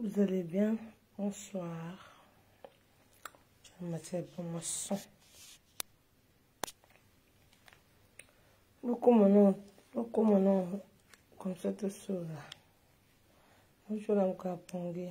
Vous allez bien? Bonsoir. Je vais mettre pour mon son. Beaucoup non, comme ça tout seul. Bonjour, encore pongi.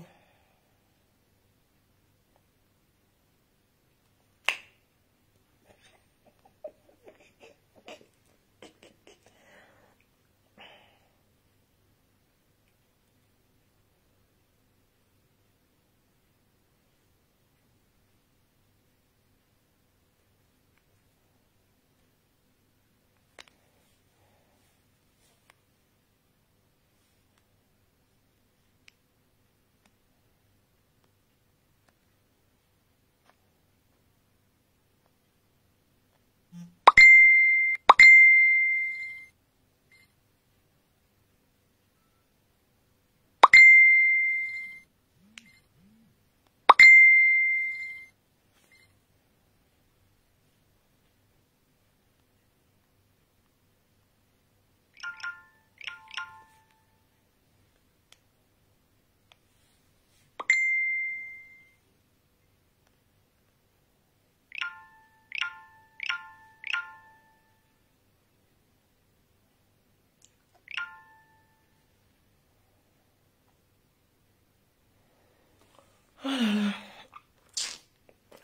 Oh là là.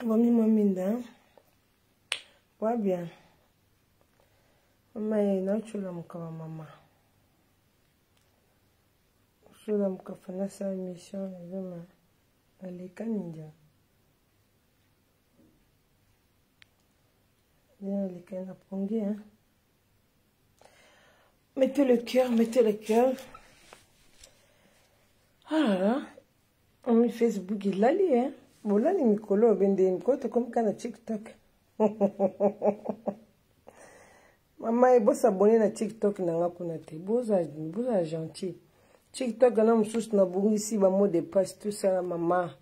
Bomi mwa minda. Wa bien. Mama ye naotsholamuka ba mama. Osholamuka fana sa mission nazoma naleka ninja. Naleka na pongi hein. Mettez le cœur, mettez le cœur. Ah là là. Omi Facebook elali hein. Bolali mikolo obende mikolo tokomi kaka na TikTok. Mama e bosabone na TikTok na nga kuna te. Boza boza gentil. TikTok na mosusu nabongisi ba mot de passe tout ça mama.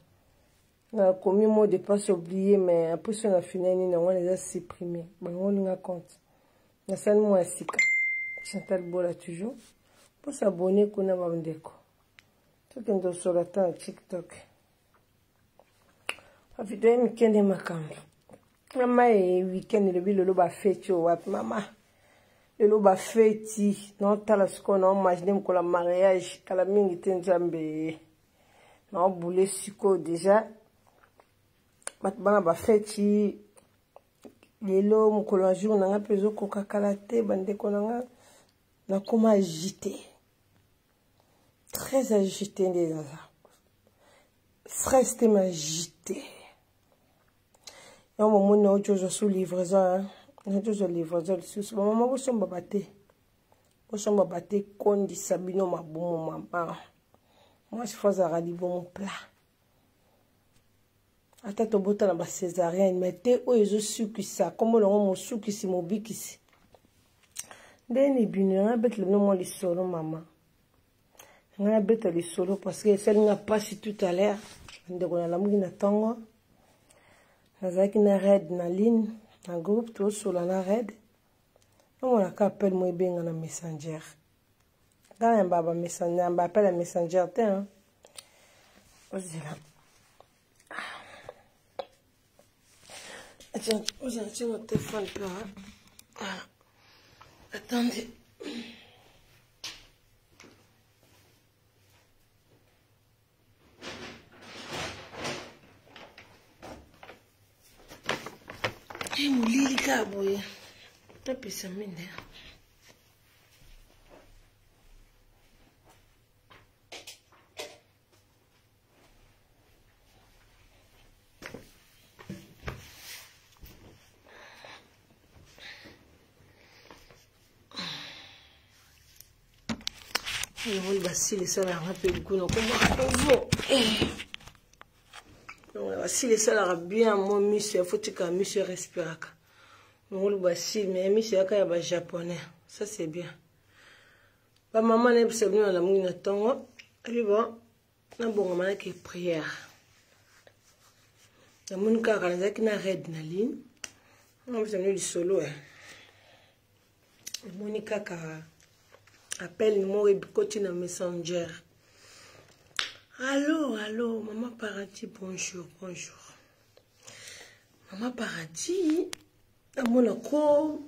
Nakomi mot de passe oublié mais après so na finai nini yango wana eza supprimer. Bango nga compte. Nasali mwa ya sika. Chantal Bola toujours. Bosabone kuna bandeko. Tokende osola ata na TikTok. Bavideo ya mike nde makambo. Mama e weekend elobi lelo bafeti oyo wapi mama? Lelo bafeti naotala sikoyo naomagine mokolo ya mariage kala mingi te nzambe naobule sikoyo deja bato bana bafeti lelo mokolo ya jour na ngai mpe ezokoka kala te bandeko na ngai nakoma agite très agité nde naza stress te ma agité yango bomoni nauti ozwa su livraison nauti ozwa livraison lisusu bamama bosomba bate bosomba bate kondisa bino mabumu mama mwasi fo azalaka libumu plat ata tobota na bacésarienne mai te oyo ezosukisa nkombo nango mosukisi mobikisi ndeni bino yanga abetela bino mwa lisolo mama ngai nabeta lisolo parce que esali nga mpasi tout à l'heure ndeko nalamuki na ntongo nazalaki na red na ligne na groupe tosola na red namonaka appel mo ebenga na messenger ngai nayamba ba appel ya messenger te ozela ozela tia na telefone mpe attendez. Molili kaka boye topesa minde. Namoni basili esalaka nga mpe liku nakoma kovo basili esalaka bien mwa miso ya fotika miso erespiraka mongolu basili me miso yaka ya bajaponais ça c'est bien. Bamama nayebisa bino nalamuki na ntongo abi bon nabongama nake prière namoni kaka nazalaki na red na ligne nayebisa bino lisolo e namoni kaka appel moko ekoti na messenger. Allo, allo, maman Paradis, bonjour, bonjour. Maman Paradis, namona ko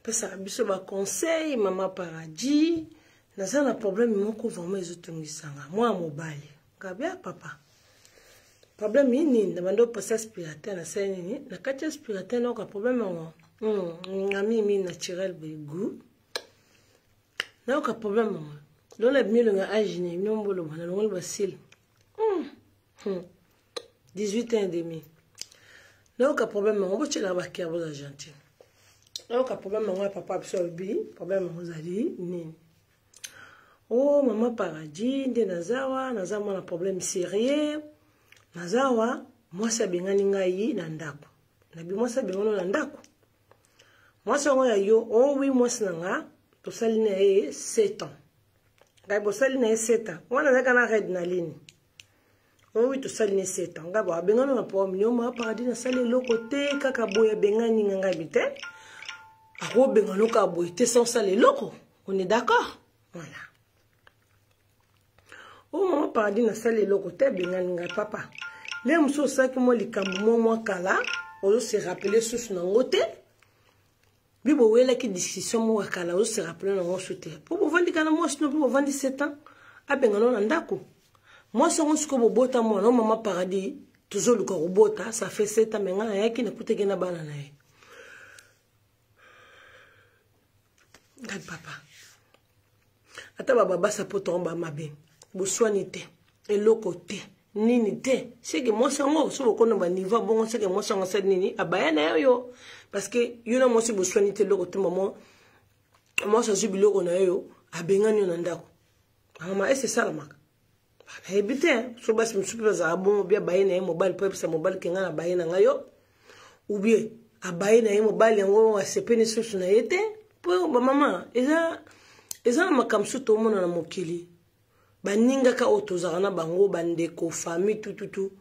pesaka biso ba conseil, maman Paradis, naza na problème moko vraiment ezotungisa nga, mwana mobali. Ngabia papa. Problème nini? Na bando pasa aspirateur na sali nini? Na kati aspirateur na ka problème yango. Ngami mi naturel be goût. Nayoka problème yango lola ebimi elongi ya age ne bino mboloba nalongoli basile 18 ans et demi. Nayoka problème yango, botyelaka bakere, boza gentil. Nayoka problème yango ya papa biso alobi problème yango ezali nini? O oh, mama Paradis, nde naza wa, naza mwana problème sérieux. Naza wa mwasi abengani ngai na ndako. Nabi mwasi abengani na ndako, mwasi yango ya yo? Oh oui, mwasi na nga, tosali na ye 7 ans. Ngai bosali na ye 7 ans wana azalaka na red na lini. Oh oui, tosali na ye 7 ans. Ngai bo abengani na problème yo, ma Paradis? Nasali eloko te, kaka boye abengani nga. Ngai bi te, akobengana kaka boye te sans osala eloko, on est d'accord? Voilà. O mama Paradis, nasali eloko te, abengani ngai. Papa, nde mosusu osalaki mwa likambo mwa kala, ozose rappeler susu nango te. Bi bowelaki discussion moko ya kala, ozose rappeler nango su te, mpo bovandi kana mwasi no, mpo bovandi 7 ans, abengana na ndako. Mwasi yango sikoyo bobota mwana? O mama Paradis, tozoluka kobota, ça fait 7 ans, mais ngai nayaki nakutaki na bana na ye. Ngai papa, ata bababasa po tongo bamabe, boswani te, eloko te, nini te, seke mwasi yango so bokona baniveau bongo, seke mwasi yango asali nini? Abaya na yo yo, parce que yo na mwasi boswani te, eloko te. Mama, mwasi azwi biloko na yo, abengani yo na ndako. Mama, ese esalamaka? Nayebi te. So basi mosusu mpe bazalaka bongo, bia baye na ye mobali mpo ayebisa mobali ke ngai na baye na ngai yo, ou bien abaye na ye mobali yango asepeni susu na ye te. Mpo bamama, eza na makambo mosusu tomona na mokili, baningaka oyo tozalaka na bango, bandeko, famille, tututu.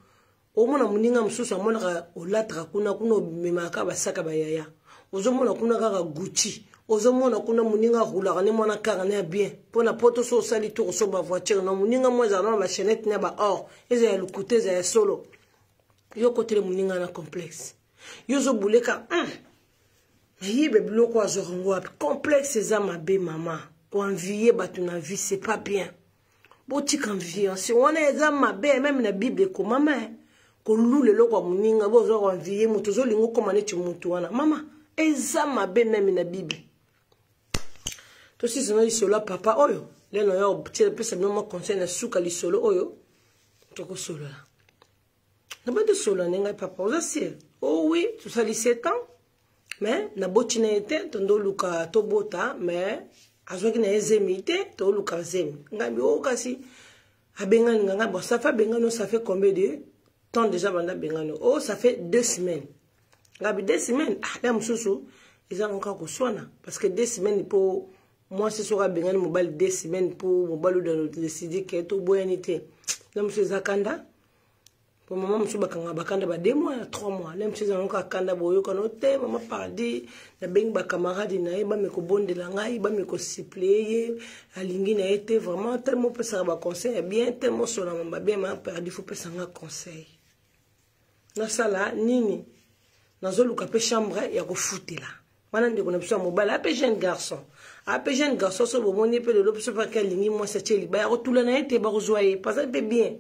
Omona moninga mosusu amonaka olataka kuna kuna, omemaka basaka bayaya, ozomona kuna kaka Gucci, ozomona kuna moninga arulaka ne mwana kaka ne ya bien mpona poto. So osali tour, osomba voiture na moninga mwa ezala na bachaînette na baor, eza ya lokuta, eza ya solo. Yo kotele moninga na complexe, yo ozobuleka, nayeba biloko azwaka ngo wapi. Complexe eza mabe, mama. Koenvier bato na vie, c'est pas bien. Botika enviance wana, eza mabe. Même na Bible ekomama kolula eloko ya moninga. Bozwa koenvier moto, ozolinga okóma neti motu wana, mama, eza mabe même na Bible. Tosisana lisolo ya papa oyo lelo yo pesa bino mwa conseil na suka lisolo oyo tokosolola. Nabandi tosolola ndenge: papa, oza sûr? Oh oui, tosali 7 ans, mais naboti na ye te. Tondoluka tobota, mais azwaki na ye zemi te, toluka zemi. Ngai bi o kasi abengani nga. Ngai bon, ça fait, abengani, ça fait combien de temps déjà banda abengani? Oh, ça fait 2 semaines. Ngai bi 2 semaines, ah, ya mosusu eza ngo kaka koswana, parce que 2 semaines mpo mwasi soki abengani mobali 2 semaines, mpo mobali oyo décide ke toboyani te, na mosusu eza kanda. Po mama mosusu bakanga bakanda ba 2 mois, 3 mois, na mosusu ezango kaka kanda, boyokano te. Mama Paradis, nabengi bacamarade na ye, bame kobondela ngai, bame kosupplier ye, alingi na ye te. Vraiment, tellement opesaka baconseil ya bien, tellement osolama babien, mama Paradis, faut pesa nga conseil, nasala nini? Nazoluka mpe chambre ya kofutela wana. Ndeko na biso ya mobali ape jeune garçon, ape jeune garçon. So bomoni mpe lelo biso mpaka alingi mwasi, atie libaya, akotula na ye te, bakozwa ye paza mpe bien.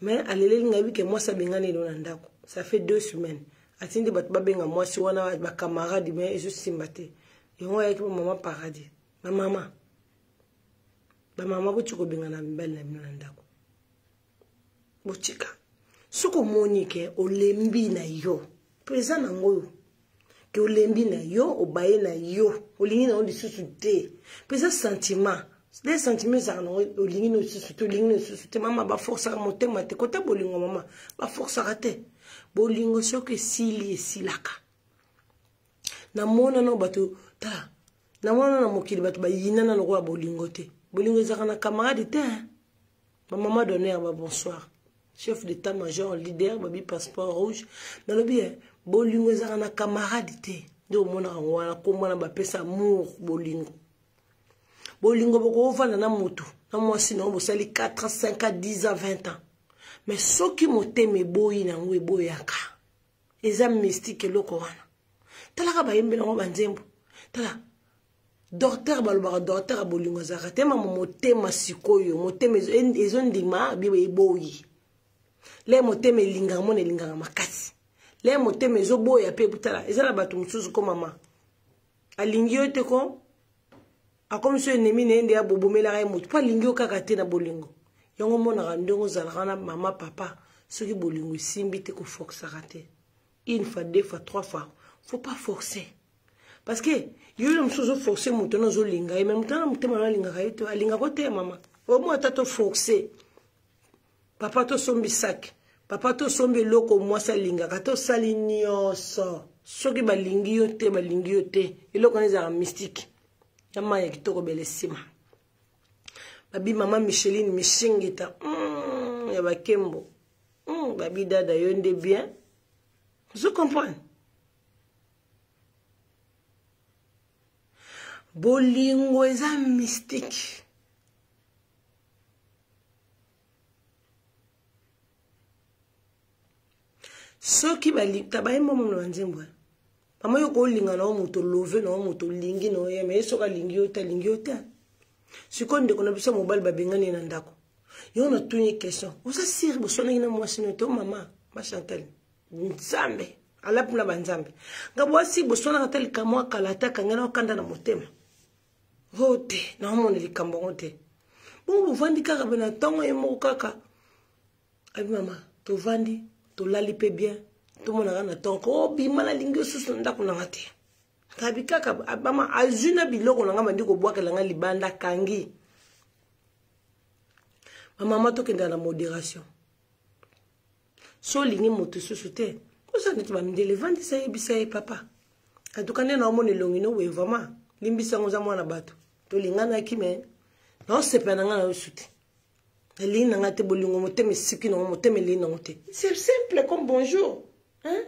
Mais aleleli ngai bike mwasi abengani elo na ndako, ça fait 2 semaines. Atindi bato babenga mwasi wana, bacamarade, mais ezosimba te. Yango ayaki mpo mama Paradis. Bamama, bamama, boti kobengana mibali na bino na ndako, botika. Soki omoni ke olembi na yo, mpo eza nango oyo ke olembi na yo, obaye na yo, olingi na yo lisusu te, mpo eza sentiment de sentiment ezalaka nango, olingi no lisusu te, olingi no lisusu te. Mama, baforsaka motema te. Kota bolingo, mama, baforsaka te. Bolingo soki esili, esilaka. Namona no bato, tala, namona na mokili bato bayinana lokola bolingo te. Bolingo ezalaka na camarade te. Bamama d'honneur, ba bonsoir. Chef d'état major leader babi passeport rouge. Nalobi bolingo ezalaka na camarade te. Nde omonaka yango wana, kombo bapesa amour, bolingo. Bolingo, bokovanda na motu na mwasi na yo, bosali 4 ans, 5 ans, 10 ans, 20 ans. Mais soki motema eboyi nango eboyaka. Eza mystique eloko wana. Talaka bayembela yango banzembo. Tala docteur balobaka docteur ya bolingo azalaka te mama motema sikoyo motema ezondima bibo eboyi. Le motema elingaka mona elingaka makasi. Le motema ezoboya pe tala eza na bato mosusu ko mama. Alingi yo te ko akomisi yo ennemi na ye nde abobomelaka ye moto mpo alingi yo kaka te na bolingo. Yango omonaka ndenge ozalaka na mama papa soki bolingo esimbi te koforçaka te. Une fois, deux fois, trois fois, faut pas forcer. Parce que yo yo mosusu ozoforce moto wana ozolinga ye mais moto wana motema wana alingaka ye te alingaka te mama. Omoi ata toforce papa tosombi sac papa tosombi eloko mwasi alingaka tosali nyonso soki balingi yo te balingi yo te eloko wana ezalaka mystique ya mai ya kitoko bele nsima babi mama Micheline Mishingita ya bakembo babi dada yo nde bien ozo comprendre bolingo eza mystique. Soki bayemba mona banzembo mama yo kolinga na yo moto love na yo moto olingi na yo ye mais ye soki alingi yo te alingi yo te. Sikoyo ndeko na biso mobali babengani ye na ndako yo natuni question oza sire boswanaki na mwasi no te o mama ma Chantal nzambe alapi na banzambe nga bwasi boswanaka te likambo akala ata akanga na okanda na motema o te naomona likambo yango te bongo bovandi kaka be na ntongo ye moko kaka abi mama tovandi tolali mpe bien tomonaka na ntongo obima nalingi osusu na ndako nanga te ngabi kaka mama azwi na biloko na nga bandi kobwakela nga libanda kangi bamama tokendela na modération so olingi moto susu te oza neti bamindele vandisa yebisa ye papa antuka nde naomona elongi no boye vraiment limbisa yango oza mwana bato tolinganaki me naosepela na ngai na yo su te nalingi na ngai te bolingo motema esiki nango motema elingi nango te c'est simple comme bonjour hein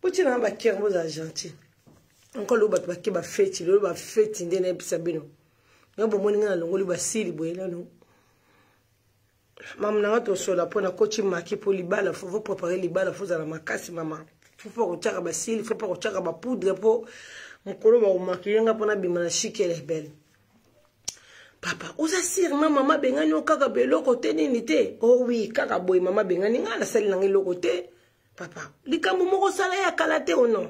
botia na bakere bozala gentil encore lelo bato bake bafeti lelo bafeti nde nayebisa bino nga bomoni ngai nalongoli basili boye nano mama nanga tosola mpo nakoti maki mpo libala fo prépare libala fo ozala makasi mama fo mpo kotiaka basili fo mpo kotiaka bapoudre mpo mokolo bakomakiye nga mpo nabima na chikele belle papa oza sire ma mama bengani yo kaka beloko te nini te oh oui kaka boye mama bengani nga nasali nanga eloko te papa likambo moko osala ya kala te o non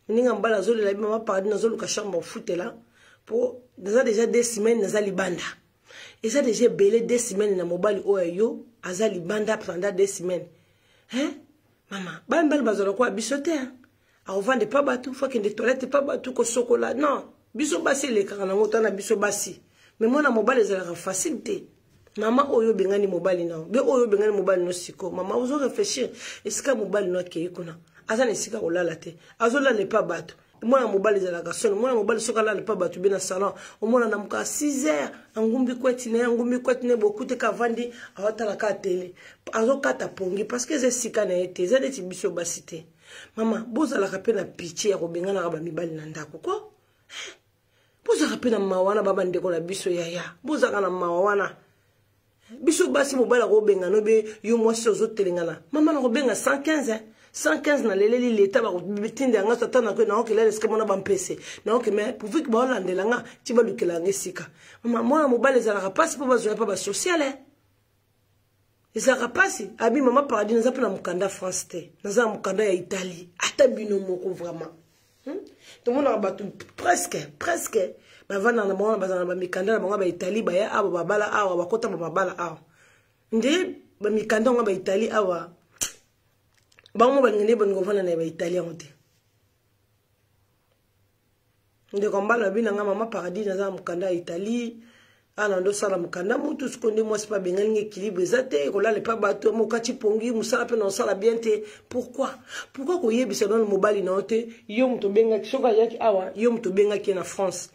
ndenge mobali azolela bi mama pardon nazoluka chambre ofutela mpo naza deja 2 semaines naza libanda eza deja ebele 2 semaines na mobali oyo yo aza libanda pendant 2 semaines hein mama bana mibali bazala kwa biso te akovanda epa bato fo akende toilette epa bato kosokola non biso basi elekaka nango tana biso basi mais mwana mobali ezalaka facile te mama oyo obengani mobali nao be oyo obengani mobali no siko mama ozo réfléchir esika mobali no akei kuna aza na esika kolala te azolala epa bato mwana mobali ezalaka soni mwana mobali soki alala epa bato be na salon omona na moka 6 heures angumbi kweti na ye angumbi kweti na ye bokute kavandi aotala ka tele azokata pongi parce que eza esika na ye te eza neti biso basi te mama bozalaka mpe na pitié ya kobenganaka bamibali na ndako ko bozalaka mpe na mawa wana ba bandeko na biso yaya bozalaka na mawa wana biso basi mobali akobengana obe yo mwasi ozotelengana mama nakobenga 115 115 naleleli leta bakotinda yanga ata naokelela esika mona bampese naoke mais pourvu ke baolandela nga ti balukela yanga esika mama mwana mobali ezalaka mpasi mpo bazwa mpa basociale ezalaka mpasi abi mama paradis naza mpe na mokanda france te naza na mokanda ya italie ata bino moko vraiment tomonaka bato presque bavandaka na bango bazala na bamikanda na bango ba italie baya awa babala awa bakota bamabala awa nde bamikanda yango ba italie awa bango mo balingi nde balingi kovanda na ba italie yango te ndeko mbala babi na nga mama paradis naza na mokanda ya italie awa ndosala mokanda mutu sikoyo nde mwasi mpe abengani nga équilibre eza te kolala epa bato mokati pongi mosala mpe na osala bien te pourquoi pourquoi koyebisa nano mobali na yo te yo moto obengaki soki ayaki awa yo moto obengaki ye na france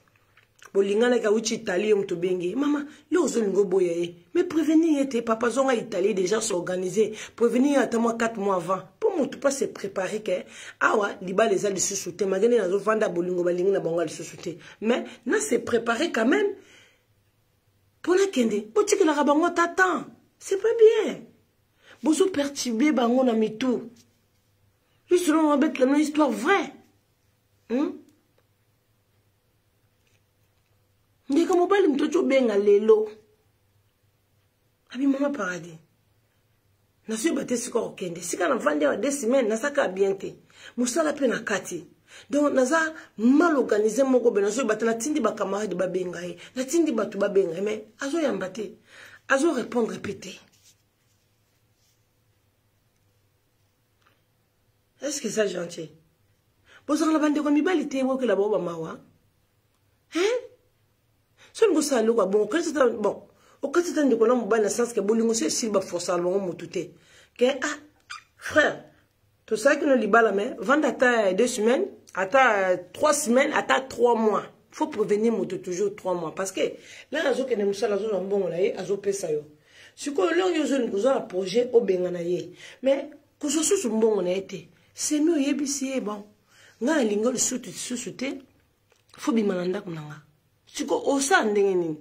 bolinganaki awuti italie yo moto obengi ye mama leo ozolinga oboya ye mais prévenir ye te papa zonga italie déjà s'organiser prévenir ye ata mwa 4 mois avant mpo motu mpo se préparer ke awa libala eza lisusu te malgré nde nazovanda bolingo balingi na bango lisusu te mais na se préparer quand même mpo nakende botikelaka bango ata temps c'est pas bien. Bozo perturber bango na mitu. Lisolo na betela na histoire vraie. Ndeko mobali moto oki obenga lelo. Abi mama paradis. Nazoyeba te esika okende. Esika navandi awa deux semaines nazaka bien te. Mosala mpe na kati. Donc naza mal organisé moko be nazoyeba te, natindi ba camarade babenga ye, natindi bato babenga ye, mais azoyamba te, azo répondre mpe te. Est-ce que ça gentil? Bozala na bandeko mibali te, bokela bango bamawa. Hein? Soki bosala eloko ya bongo, okati ta bon, okati ta ndeko na mobali na sens que bolingo so esili baforsa bango motu te. Ke ah frère, tosalaki no libala mais vanda ata 2 semaines, ata 3 semaines, ata 3 mois. Faut prévenir moto toujours 3 mois parce que là azokende mosala, azozwa mbongo na ye, azopesa yo. Sikoyo lelo yo ozolinga kozwa na projet obengana ye, mais kozwa susu mbongo na ye te. Semi oyebisi ye bon, ngai nalingi lisusu te, faut bima na ndako na nga. Sikoyo osala ndenge nini?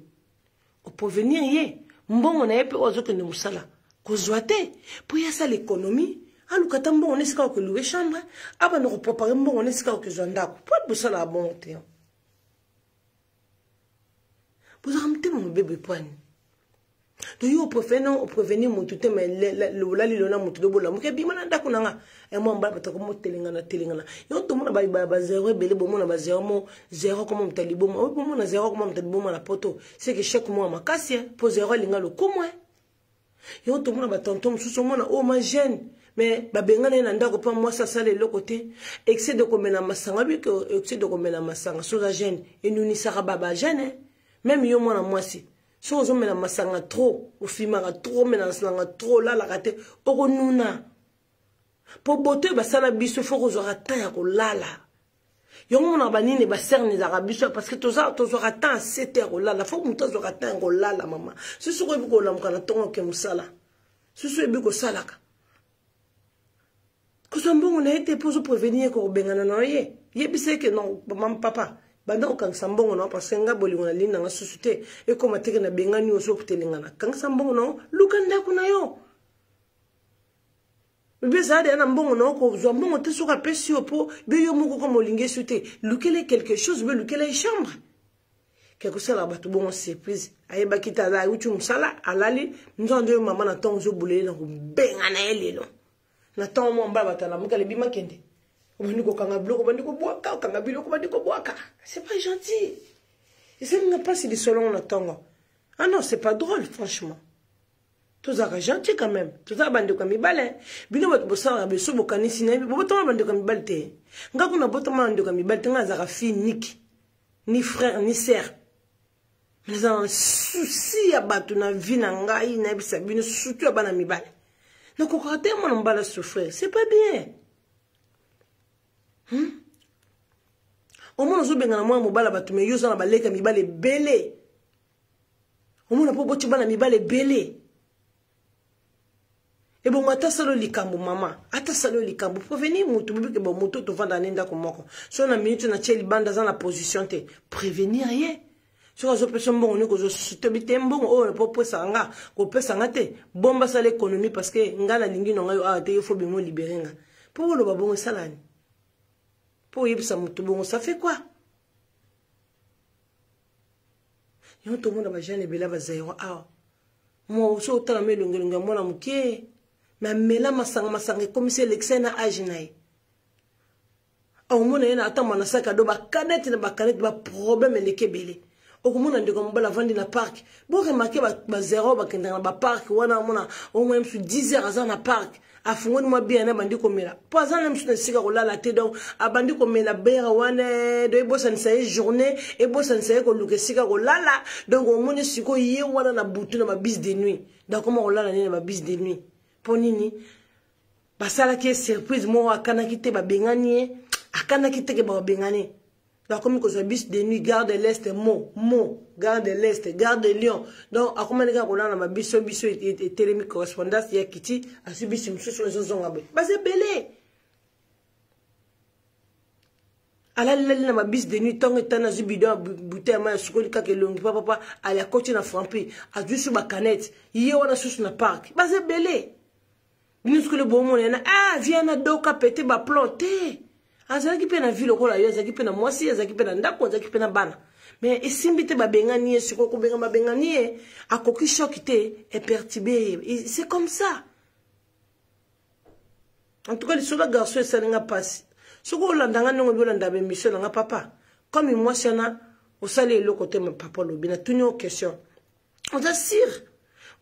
Oprévenir ye mbongo na ye mpe oyo azokende mosala kozwa te, mpo ye asala économie, aluka ata mbongo na esika okelouer chambre, abanda kopréparer mbongo na esika okezwa ndako. Po bosalaka bongo te, bozalaka motema mabe boye pwani. Donc yo opréféré non oprévenir motu te, mais olali lelo na motu do bolamuki ebima na ndako na nga. Mwa mbala bato komotelengana telengana yo, tomona bazero ebele, bomona bazero mo zero koma moto ya liboma oyo, bomona zero koma moto ya liboma na poto, c'est que chaque mois makasi mpo zero alinga lokumu. Yo tomona batonton mosusu, omona oyo ma jeune, mais babengana ye na ndako mpo mwasi asala eloko te, excès de komela masanga. Bike excès de komela masanga, so oza jeune, enunisaka bajeune. Même yo mwana mwasi, soki ozomela masanga trop, ofimaka trop, omela masanga trop, olalaka te, okonuna. Mpo boto oyo basala biso, faut kozwaka temps ya kolala. Yango monaka banini bacerne ezalaka biso, parce que tozwaka temps ase te ya kolala. Faut moto azwaka temps ya kolala. Mama, soki oyebi kolamuka na ntongo, oke mosala, soki oyebi kosalaka, kozwa mbongo na ye te mpo ozoprévenir ye kobengana na ye. Yebisa eke non, mama, papa, banda kokangisa mbongo na yo, parce que nga bolingo nalingi nanga susu te, ekóma teke nabengani yo, ozotelengana. Kangisa mbongo na yo, luka ndako na yo. Obi ezala deya na mbongo na yo, kozwa mbongo te soki apesi yo, mpo be yo moko koma olingi esu te, lukele quelque chose, be lukele chambre. Ke kosala bato bongo surprise, ayebaki te, aza awuti mosala, alali nzondo oyo mama na ntongo ozobula ye na kobengana ye lelo na ntongo. Mwa mbala bato alamuki, alebi makende, obandi kokanga biloko, obandi kobwaka, okanga biloko, obandi kobwaka. C'est pas gentil, esalinga mpasi lisolongo na ntongo. Ah non, c'est pas drôle, franchement. Tozalaka gentil quand même, tozala bandeko ya mibale. Bino bato bosalaka beso, bokanisi na bobotama bandeko ya mibale te. Nga kuna botama bandeko ya mibale te, nga nazalaka fille unique, ni frère ni sœur. Nazala na souci ya bato na vie na ngai, nayebisa bino, surtout ya bana mibale. Nakokaka te mwana mobali asouffrir, c'est pas bien, Omona ozobengana mwana mobali ya bato, mais yo oza na baleka mibale ebele. Omona mpo boti bana mibale ebele, ebongo ata sala likambo, mama, ata sala likambo, prévenir motu. Bobike bo motu tovanda ne ndako moko, so na minute na tie libanda, aza na position te, prévenir ye. Soki azopesa mbongo nini, kozwa te mbongo oyo mpo opesaka nga, kopesa nga te, bomba, sala économie, parce que nga nalingi na ngai awa te, yo faut bimo libérer nga. Mpo boloba bongo esalani? Mpo oyebisa motu bongo, ça fait quoi? Yango tomona bajeune ebele bazairo awa. So otala ma elongelonge ya mwana moke, mais amela masanga, masanga ekomisi elekisa ye na age na ye. Omona ye na ata mwana saki ado bacanette na bacanette, baproblème eleki ebele. Okomona ndeko mobali avandi na parc. Boremarquer, bazero bakendaka na baparc wana, omona omona mosu 10 heures aza na parc, afungoli mwa bière na abandi komela, mpo aza na mosu na esika kolala te. Donc abandi komela bière wana, do ebosanisa ye journée, ebosanisa ye koluka esika kolala. Donc omoni sikoyo ye wana na butu na babus de nuit. Donc koma kolala nini na babus de nuit? Mpo nini? Basalaki ye surprise moko akanaki te, babengani ye, akanaki te ke babengani. Donc akomi kozwa bus de nuit, gare de l'Est, mo gare de l'Est, gare de Lyon. Donc akomani kaka kolala na babiso biso etelemi, correspondance ya kiti, azwi bisi mosusu ezozonga boye. Baza ebele, alalilali na babus de nuit. Ntongo etani, azwi bidon ya bouteille ya mai, asukoli kaka elongi, papapa, ali akoti na Franprix, azwi su bacanette, ye wana susu na parc. Baza ebele. Bino sikoyo bomona na ah via na doka pete ba plan te. Azalaki mpe na vie lokola yo, azalaki mpe na mwasi, azalaki mpe na ndako, azalaki mpe na bana. Mais esimbi te babengani ye sikoyo kobenga babengani ye akoki choc te eperturbe ye. C'est comme ça. En tout cas lisolo ya garçon esali nga mpasi. Soki olanda nga ndenge obi olanda ba émission na nga papa, comme mwasi wana osali eloko te papa olobi natuni yo question. Oza sûr?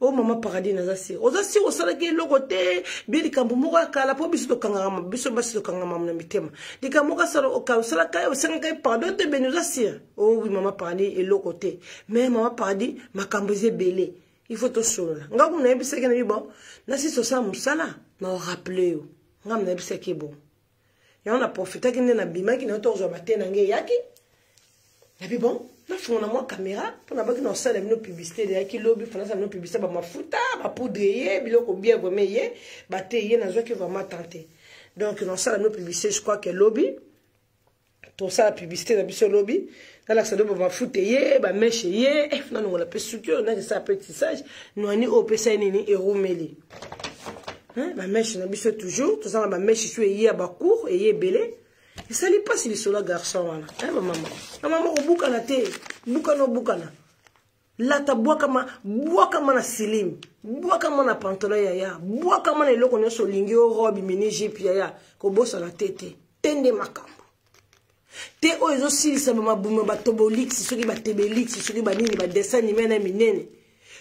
Oh mama paradis naza sûr. Oza sûr osalaki eloko te bien likambo moko ya kala mpo biso tokangaka biso basi tokangama na mitema. Likambo moko asala osalaka ye osengaka ye pardon te beni oza sûr? Oh oui mama paradis eloko te. Mais mama paradis makambo eza ebele. Il faut tosolola. Nga kuna nayebisaki na bon nasi tosala mosala na orappele yo. Nga nayebisaki bon. Yango na profitaki nde nabimaki na yo tokozwa bate na ngai eyaki. Nabi bon nafungola mwa caméra mpo nabaki na osala bino publicité eyaki lobi mpo nasala bino publicité bamafuta bapoudre ye biloko bien vraiment ye bate ye nazwaki vraiment tente. Donc nasala bino publicité je crois que lobi tosala publicité na biso lobi nalakisa bino bamafuta ye bameshe ye nalongola mpe suki oyo nakesala mpe tissage nwani oyo opesa ye nini erumeli bameshe na biso toujours toza na bameshe su eye ya bacour eye ebele esali mpasi lisolo ya garçon wana bamama bamama kobukana te bukana obukana lata bwakama bwakama na silim bwakama na pantalon yaya bwakama na eloko nyonso olingi o robe mini jupe yaya kobosana te te te nde makambo te oyo ezosilisa bamabumu ya batobolix soki batebelix soki banini badessin anime na minene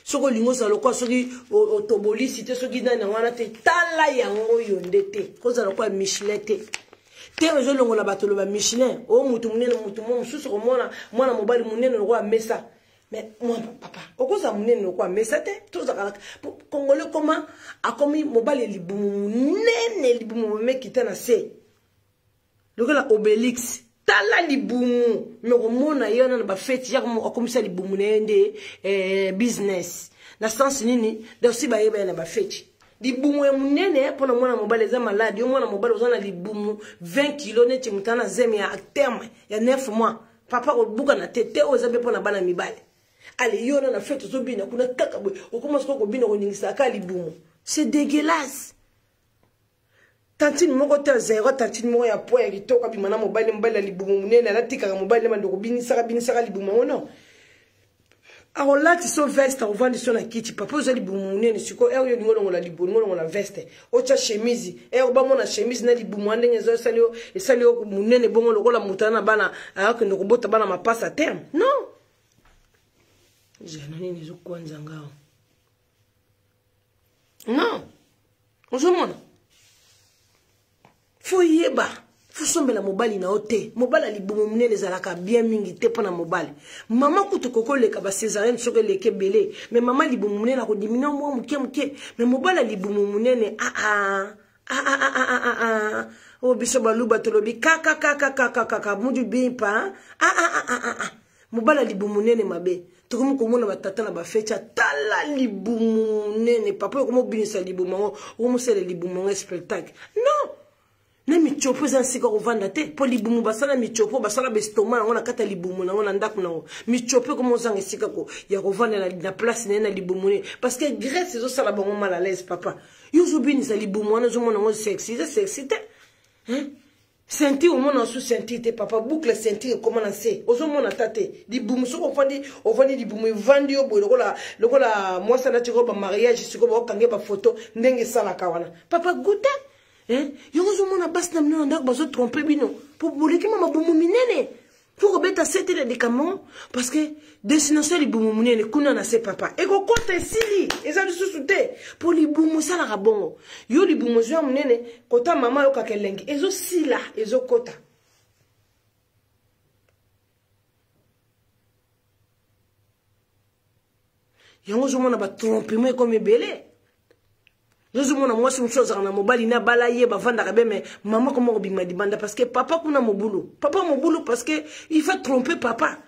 soki olingi ozala lokola soki otobolisi te soki nani yango wana te tala yango oyo nde te kozala lokola michelin te te oyo ezolongola bato loba michelin o motu monene motu mo mosusu okomona mwana mobali monene lokola mesa mais mwa papa okozala monene lokola mesa te tozalaka congolais koma akomi mobali libumu monene libumu momekita na se lokola obelix tala libumu me komona ye wana na bafeti ya akomisa libumu na ye nde business na sens nini donc si bayeba ye na bafeti libumu ya monene mpona mwana mobali eza maladi yo mwana mobali oza na libumu 20 kilo neti moto ana zemi ya terme ya 9 mois papa kobukana te te oyo eza mpe mpona bana mibali ale yo wana na fete ozobina kuna kaka boye okoma sikoyo kobina koningisaka libumu c'est dégueulasse. Tantine moko te zero tantine moko ya poids ya kitoko abima na mobali mobali ya libumu monene alatikaka mobali na bando kobinisaka binisaka libumu yango non akolati so veste akovandi so na kiti papa oza libumu monene sikoyo ere oyo olingi olongola libumu olingi olongola veste otya chemise ere bamona chemise na libumu wana ndenge eza esali yo esali yo monene bongo lokola moto ana bana akende kobota bana mapasa terme non jana nini ezokwanza ngao non ozomona fo yeba fosombela mobali na yo te mobali ya libumu monene ezalaka bien mingi te mpo na mobali mama kutu kokoleka ba césarienne soki eleki ebele mais mama libumu monene akodimine mwa moke moke mais mobali ya libumu monene aa ah oyo biso baluba tolobi kaka kaka kaka kaka mudu bimpa ah mobali ya libumu monene mabe tokomi komona batata na bafeti atala libumu monene papa oyo okomobinisa libumu yango okomosala libumu yango spectacle non na mitiopo eza nsika kovanda te mpo libumu basala mitiopo basala bestoma yango na kati ya libumu nango na ndako nango mitiopo ekoma ozanga esika ya kovanda na place na ye na libumu ne parce que graisse ezosala bango mal à l'aise papa yo ozobinisa libumu wana ozomona yango sexy eza sexy te ceinture omona su ceinture te papa boucle ceinture ekoma na nse ozomona ata te libumu soki ofandi ofandi libumu evandi yo boye lokola lokola mwasi alati robe ya mariage sikoyo baokange bafoto ndenge esalaka wana papa gouta yango ozomona basi na bino na ndako bazotrompe bino po boleki ma mabumu minene fo kobeta sete na likambo parce que destination ya libumu monene kuna na se papa ekokota esili eza lisusu te mpo libumu esalaka bongo yo libumu ezwa monene kota mama ayokaka elengi ezosila ezokota yango ozomona batrompement ekomi ebele ozomona mwasi mosusu azalaka na mobali na bala ye bavandaka be me mama koma kobima libanda parce que papa kuna mobulu papa mobulu parce que il faut tromper papa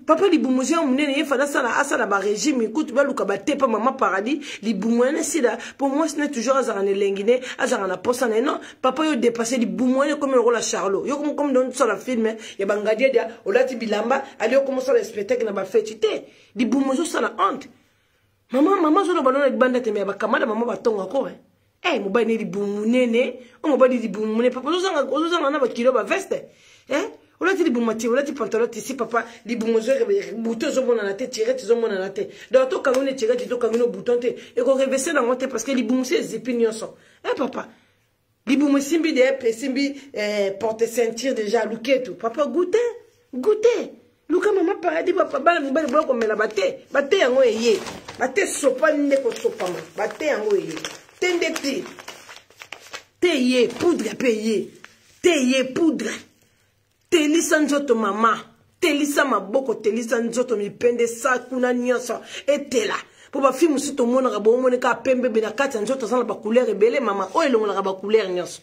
papa libumu eza monene ye fana asala asala barégime kutu baluka batepa mama paradis libumu wana esila mpo mwasi ne toujours azalaka na elengi ne azalaka na posa na ye non papa yo dépasse libumu wana ekomi lokola charlot yo komi komi osala film ya bangadiadia olati bilamba ali okomi osala spectacle na bafeti te libumu ezosala honte mama mama azoloba nona libanda te me ya bakamada mama batongako. Eh, mobali ne libumu munene, o mobali libumu munene, papa ozozanga ozozanga na bakilo ba veste. Eh? Olati libumu ti, olati pantalon ti si papa libumu zo bouton zo monana te, tirette zo monana te. Donc to kangi ne tirette to kangi no bouton te. E ko revese na ngote parce que libumu se zipi nyonso. Eh papa, libumu simbi de simbi eh, porte ceinture déjà luketu. Papa goûter, goûter. Luka mama paradis papa bana mibali boya komela bate bate yango eye bate sopani nde kosopama bate yango eye te nde te te ye poudre mpe ye te ye poudre telisa nzoto mama telisa maboko telisa nzoto mipende sa kuna nyonso etela mpo bafi mosusu tomonaka bomoni kaka pembe be na kati ya nzoto aza na bacouleur ebele mama oyo elongolaka bacouleur nyonso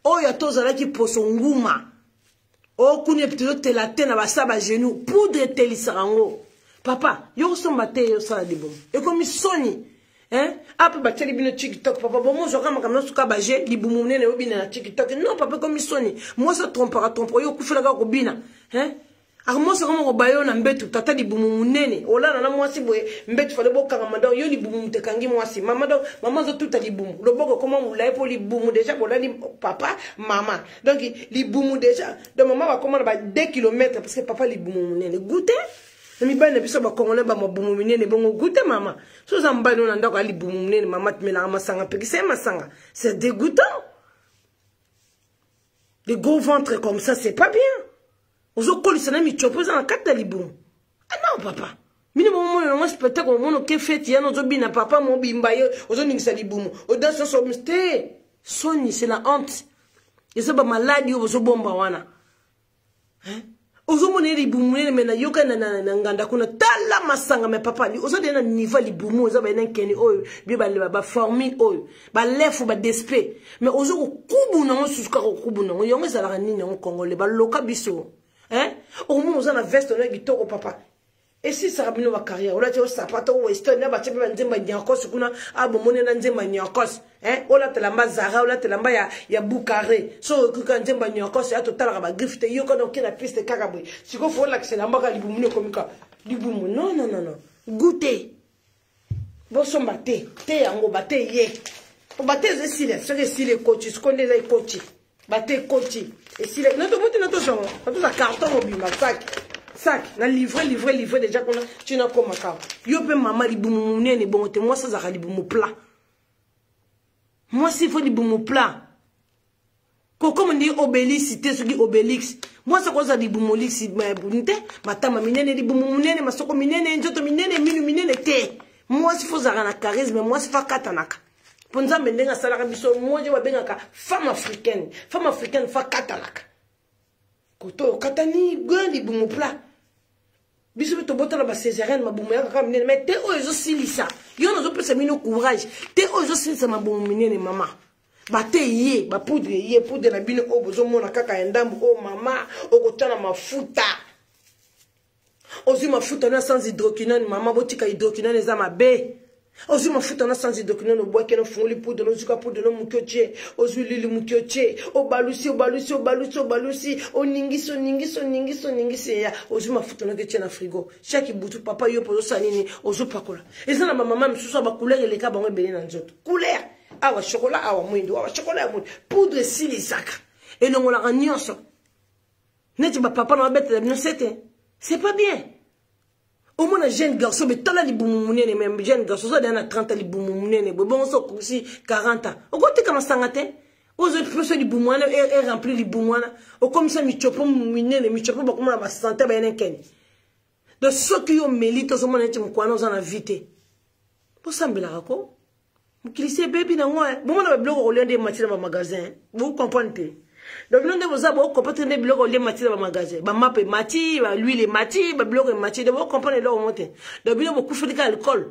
oyo ata ozalaki poso nguma okuni epi tozotela te na basa bagenou poudre etelisaka yango papa yo kosomba te yo osala libomo ekomi soni hein ape batieli bino tiktok papa bomozwaka makambo nyonso ka baje libumu monene obina na tiktok non papa ekomi soni mwasi atrompaka trompa yo okufelaka kobina hein akomosi akoma kobaye yo na mbetu tata libumu monene olala na mwasi boye mbetu fale bokangama donc yo libumu moto ekangi mwasi mama donc mama azotuta libumu loboko ekoma molai mpo libumu deja bolali papa mama donc libumu deja donc mama bakoma na ba 2 km parce que papa libumu monene goute na mibali na biso bacongolais bamabumu minene bongo goute mama so oza mobali no na ndako ya libumu monene mama melaka masanga pekisa ye masanga c'est dégoûtant. Les gros ventres comme ça, c'est pas bien. Ozokolisa na michopo eza na kati ya libumu. Ah non papa. Mino bomona nango spectacle omona oke feti yana ozobina papa mobimba ye ozoningisa libumu. Odanse nyonso te. Soni, c'est la honte. Eza ba maladi oyo bozobomba wana. Hein? Ozomona ye libumu monene me nayoka na, na, na nganda kuna tala masanga me papa oza deya na niveau ya libumu oza baye na nkeni oyo bie baformule oyo balefu badespe me oza kokubu nango susu kaka kokubu nango yango ezalaka nini yango congolais baloka biso hein? Okomona oza na veste oyo kitoko papa esilisaka bino bacarrière olati yo sapato weston na batie mpe banzemba nyakos kuna abomoni na nzemba nyakos olata elamba zara olata elamba ya, ya bukare so okoka nzemba nyakos ya totalaka bagriffe te yo kana oke na piste kaka boye sikoyo fo olakisa elamba kaka libumu nde ekomi kaka libumu non non non non goute bosomba te te yango bate ye po bate eza esila soki esili ekoti sikoyo nde eza ekoti bate ekoti esila natoboti natozongo natoza carton mobimba sac sac na livre livre livre deja kuna ntina koma kaka yo mpe mama libumu monene bongo te mwasi azalaka libumu plat mwasi fo libumu plat kokoma nde obelisi te soki obelix mwasi akozala libumu liksi te matama minene libumu monene masoko minene nzoto minene minu minene te mwasi fo ozalaka na charisme mwasi fo akatanaka mpo nzambe ndenge asalaka biso mwasi oyo babengaka femme africaine femme africaine fo akatanaka koto okatani gwe libumu plat biso mpe tobotala ba césarienne mabumu yaka kaka minene mais te oyo ezosilisa yo nazopesa bino courage te oyo ezosilisa mabumu minene mama bate ye bapoudre ye poudre na bino oyo bozomona kaka ya ndambo oyo mama okotya na mafuta ozwi mafuta na sans hydroquinone mama botika hydroquinone eza mabe ozwi mafuta na sans hydroquinone obwaki na ofungoli poudre ozwi ka poudre no moke otie ozwi lili moke otie obalusi obalusi obalusi obalusi oningisi oningisi oningisi oningisi eya ozwi mafuta noki otie na frigo chaque butu papa yo mpo ozosala nini ozopakola eza na bamama misusu ya bacouleur eleka bango ebele na nzoto couleur awa chokola awa mwindo awa chokola ya mwindo poudre esilisaka elongolaka nyonso neti bapapa na babetela bino sete c'est pas bien omona jeune garçon be tala libumu monene me jeune garçon oza deya na 30 libumu monene boye bongo so okokisi 40 ans okoteka masanga te ozopesa libumu wana erempli libumu wana okomisa michopo minene michopo bakomona basante bayene nkene donc soki yo omeli te ozomona neti mokwana oza na vie te bosambelaka ko mokili si ebebi nango eh. Bomona babiloko kolia nde emati na bamagasin bocomprendre te donc bino nde boza bocomprendre nde biloko kolia emati na bamagasin bamapa emati baluile emati babiloko emati nde bocomprendre eloko mo te donc bino bokufeli ka alcool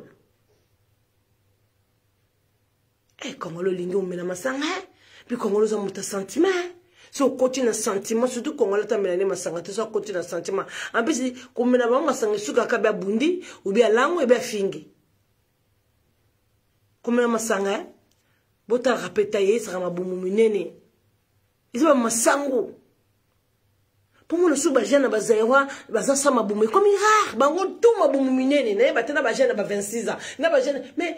eh, kongolo olingi omela masanga eh? Mpe kongolo oza moto ya sentiment eh? So okoti na sentiment surtout kongolo atamela nde masanga te so akoti na sentiment ampesi komela bango masanga esukaka be abundi obi alango ebe afingi komela masanga eh? Botalaka mpe taye ezaka mabumu minene eza bamasango mpo mona soki bajeune na bazairoi baza sa mabumu ekomi rare bango tu mabumu minene nayeba te na bajeune na ba 26 ans na bajeune mais.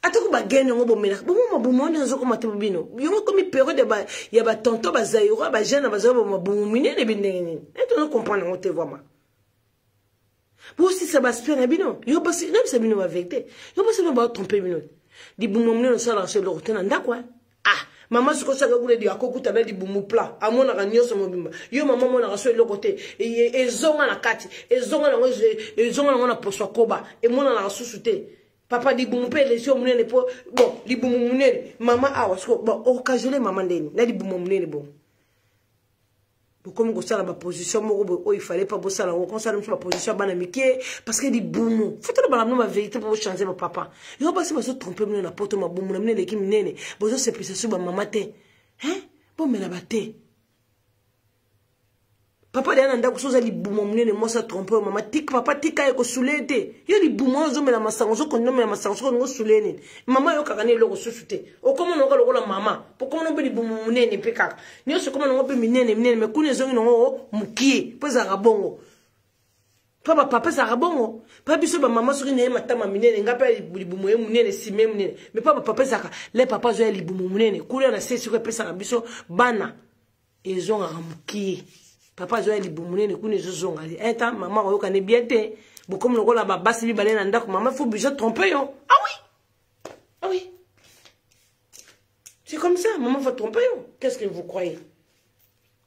Atako bagene yango bomelaka bongo mabumu wana ezokoma te bino yango ekomi periode ya batonton bazaïrois bajeune na bazaïrois mabumu minene bindenge nini ete ozo comprendre yango te vraiment. Bosisa baspire na bino yo basi nayebisa bino baverité yo basi bino batrompe bino libumu monene osalaka so eloko te na ndako. Ah, mama sikoyo saka kuna edi akokuta na libumu plat, amonaka nyonso mobimba. Yo mama amonaka so eloko te, ezonga na kati, ezonga nango, ezonga nango na poso akoba, emonanaka susu te. Papa libumu mpe elesi yo monene mpo bon libumu monene mama awa sikoyo bon okajole mama ndeni na libumu monene bon bokomi kosala baposition moko boye oyo ifale mpa bosala yango kosala mosu baposition ya bana mike parce que libumu fo tolobaka bino baverité mpo bochange bapapa. Yo basi bazotrompe bino na poto, mabumu na bino eleki minene, bozosepelisa so bamama te, bomela bate. Papa deya na ndako so oza libumu monene, mwasi atrompe oyo mama tika papa tika ye kosule te. Yo libumu oyo ozomela masango, ozokonde omela masango, soki olingi osule nini mama ayokaka na eloko susu te. Okoma nango lokola mama po okoma nango mpe libumu monene mpe kaka nyonso ekoma nango mpe minene minene, me kuna ezongi nango mokie mpo ezalaka bongo mpo bapapa ezalaka bongo mpo biso bamama soki naye matama minene, nga mpe libumu ye monene, nsima ye monene, me mpo bapapa ezalaka le papa azoya libumu monene kuna na se sikoyo epesaka biso bana ezongaka mokie. Papa azoya libumu monene kuna ezozonga un temps mama akoyoka ne bien te. Bokomi lokola babasi mibale na ndako, mama faut biso trompe yo. Ah oui, ah oui, c'est comme ça, maman va tromper yo. Qu'est-ce que vous croyez?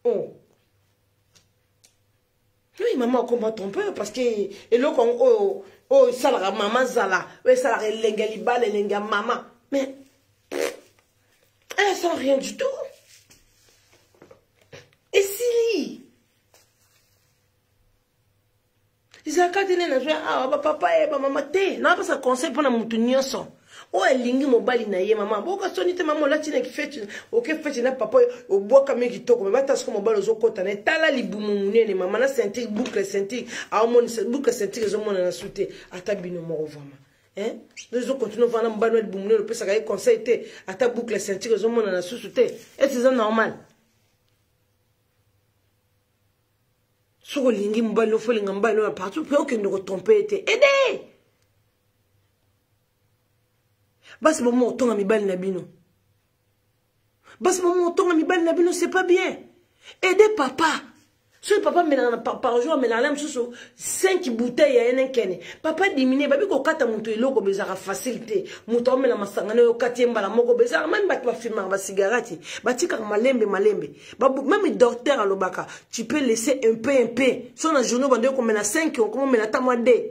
Oh oui, maman akoma trompe yo parce que eloko yango oyo oyo esalaka mama zala, oyo esalaka elenge ya libala, elenge ya mama, mais elle sent rien du tout, esili ezalaka te. Nde nazwa awa bapapa ye bamama te, napesa conseil mpona motu nyonso oyo alingi mobali na ye. Mama boka soni te, mama olati na feti, oke feti na papa oyo obwakami kitoko, me bata siko mobali ozokɔta na ye, tala libumu monene mama na ceinture, boucle ceinture aomonisa boucle ceinture ezomonana su te. Ata bino moko vraiment ezokontinue vana mobali na libumu monene, opesaka ye conseil te, ata boucle ceinture ezomonana susu te, ete eza normal? Soki olingi mobali no, folinga mobali no na partout mpe okende kotrompe ye te. Ede basi bomo otonga mibali na bino, basi bomo otonga mibali na bino, c'est pas bien. Aide papa. Soki papa amelaka par jour, amelaka na mosusu 5 bouteille ya ye nenkene, papa dimine babi kokata moto eloko bezalaka facile te. Moto aomela masanga na yo, okati ye mbala moko bezalaka meme bato bafimaka basigarati batikaka malembe malembe. Même docteur alobaka tu peux laisser un peu un peu. So na journée obandi okomela 5, okomomela ata mwa 2.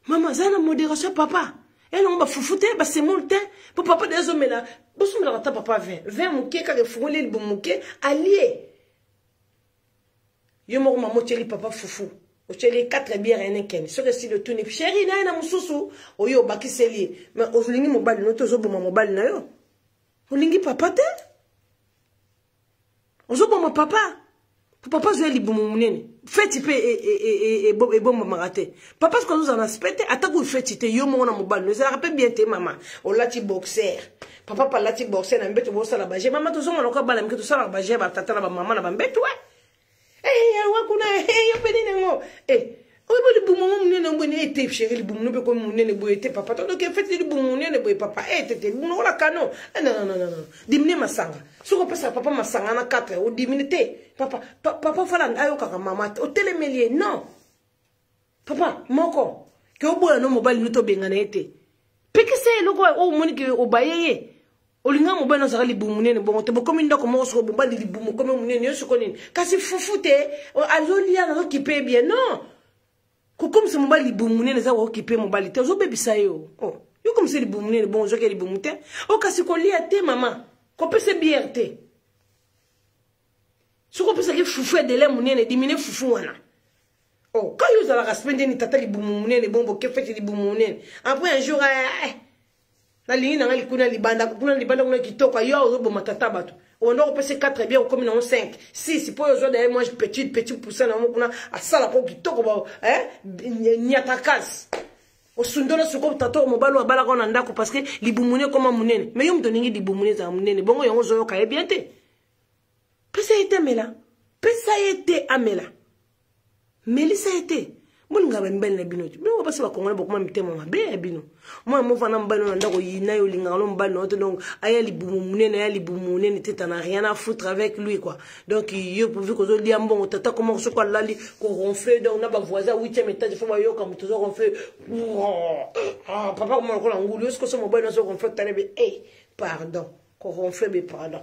Mama aza na modération, papa elongo bafufu te, basemule te, mpo papa de ezomela bosomelaka ata papa 20 20 moke kaka, efungoli libumu moke alie. Yo moko mama otieli papa fufu, otieli 4 bière Heineken, soki esili otuni chéri na ye na mosusu oyo obakiseli ye. Mais olingi mobali no te, ozoboma mobali na yo. Olingi papa te, ozoboma papa po papa azoya libumu monene. Feti mpe ebombamaka te. Papa soki azozala na spe te, ata kuyi feti te, yo moko na mobali no ezalaka mpe bien te. Mama olati boxer, papa mpe alati boxer na mbeto, bosala baje. Mama tozonga lokola bana mike, tosalaka baje batata na bamama na bambeto. Wa kuna yo mpe nini yango oyo bo libumu ngo monene boye ete chéri, libumu no mpe komi monene boye te papa, todoke feti libumu monene boye papa tete libumu lokola kano. Non, non, non, non, dimine masanga. Soki opesaka papa masanga na 4, odimine te papa. Papa fala ayokaka mama otelemeli ye. Non, papa moko ke oboya no mobali no tobengana ye te, pekisa eloko oyo omoni ke obaye ye. Olinga mobali no azalaka libumu monene bongo te. Bokomi ndako moko, soko mobali libumu komi monene, yo soko nini? Kasi fufu te azolia, nazokipe bien. Non, kokomisa mobali libumu monene eza kokipe mobali te, ozobebisa yo. Oh, yo komisa libumu monene bongo ozoki libumu te o, kasi kolia te mama, kopesa bière te. Soki opesaki fufu edele monene, dimine fufu wana. Oh, ka yo ozalaka spe ndeni tata libumu monene bongo boke feti libumu monene. Après un jour nalingi nanga likuna libanda kuna, libanda kuna kitoko. Yo ozoboma tata bato, obanda kopesa 4 bien, okomi nango 5 6 mpo oyo ozwa daye moi petit petit poussin nango kuna asalaka kitoko niatakasi osundola. Soko tata mobali oyo abalaka na ndako parce que libumu ne ekoma monene, mais yo moto olingi libumu ne ezala monene bongo, yango ozoyoka ye bien te. Pesa ye te amela, pesa ye te amela, melisa ye te. Bolinga bamibali na bino te. Bino basi bakongole bokoma mitema mabe ya bino. Mwana moko na mobali na ndako yina yo olingaka no mobali na yo te, donc aya libumu monene, aya libumu monene te, t'en as rien à foutre avec lui quoi. Donc yo pourvu kozolia mbongo tata koma soki alali koronfle, donc na bavoisin 8e étage fo bayoka moto ozo ronfle. Ah, papa koma lokola ngulu yo sikoso mobali nazo ronfle tale be eh pardon koronfle be pardon.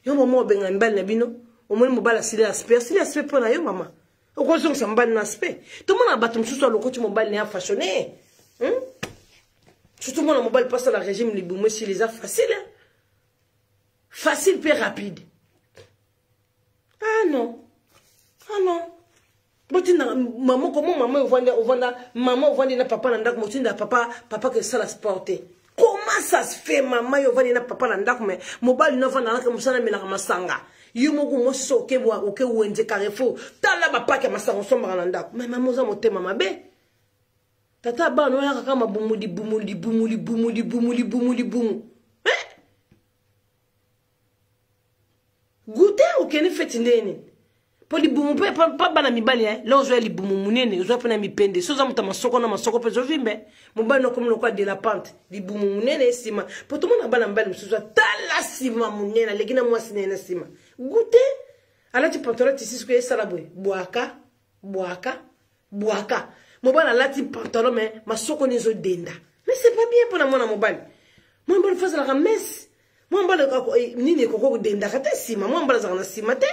Yo mama obenga mibali na bino, omoni mobali asili aspect, asili aspect mpo na yo mama. Okozongisa mobali na aspect. Tomona bato mosusu alokoti mobali na ya façonné. Surtout mwana mobali mpo asala régime libumu esili eza facile. Hein? Facile mpe rapide. Ah non. Ah non. Botinda mama komo mama ovanda ovanda mama ovandi na papa na ndako motinda papa papa ke sala sport te. Comment ça se fait mama yo ovandi na papa na ndako mais mobali no avanda naka mosala melaka masanga. Yo moko mwasi so oke bwa oke wenze Carrefour tala ba pack ya masanga osombaka na ndako. Mais mama oza motema mabe. Tata bana oyaka kaka mabumu libumu libumu libumu libumu libumu libumu. Eh? Goûter okende feti ndenge nini? Po libumu mpe pa bana mibali eh? La ozwa libumu munene, ozwa mpe na mipende. So oza moto ya masoko na masoko mpe ezovimbe. Mobali nokomi lokola de la pente. Libumu munene esima. Po tomona bana mibali mosusu atala nsima munene, aleki na mwasi na ye na nsima. Goûter alati pantalon tisi sikoyo esala boye. Bwaka, bwaka, bwaka. Mobali alati pantalon mais masoko ni ezodenda. Mais c'est pas bien mpona mwana mobali. Mwana mobali fo azalaka messe. Mwana mobali nini ekoki kodendaka te nsima. Mwana mobali azalaka na nsima te.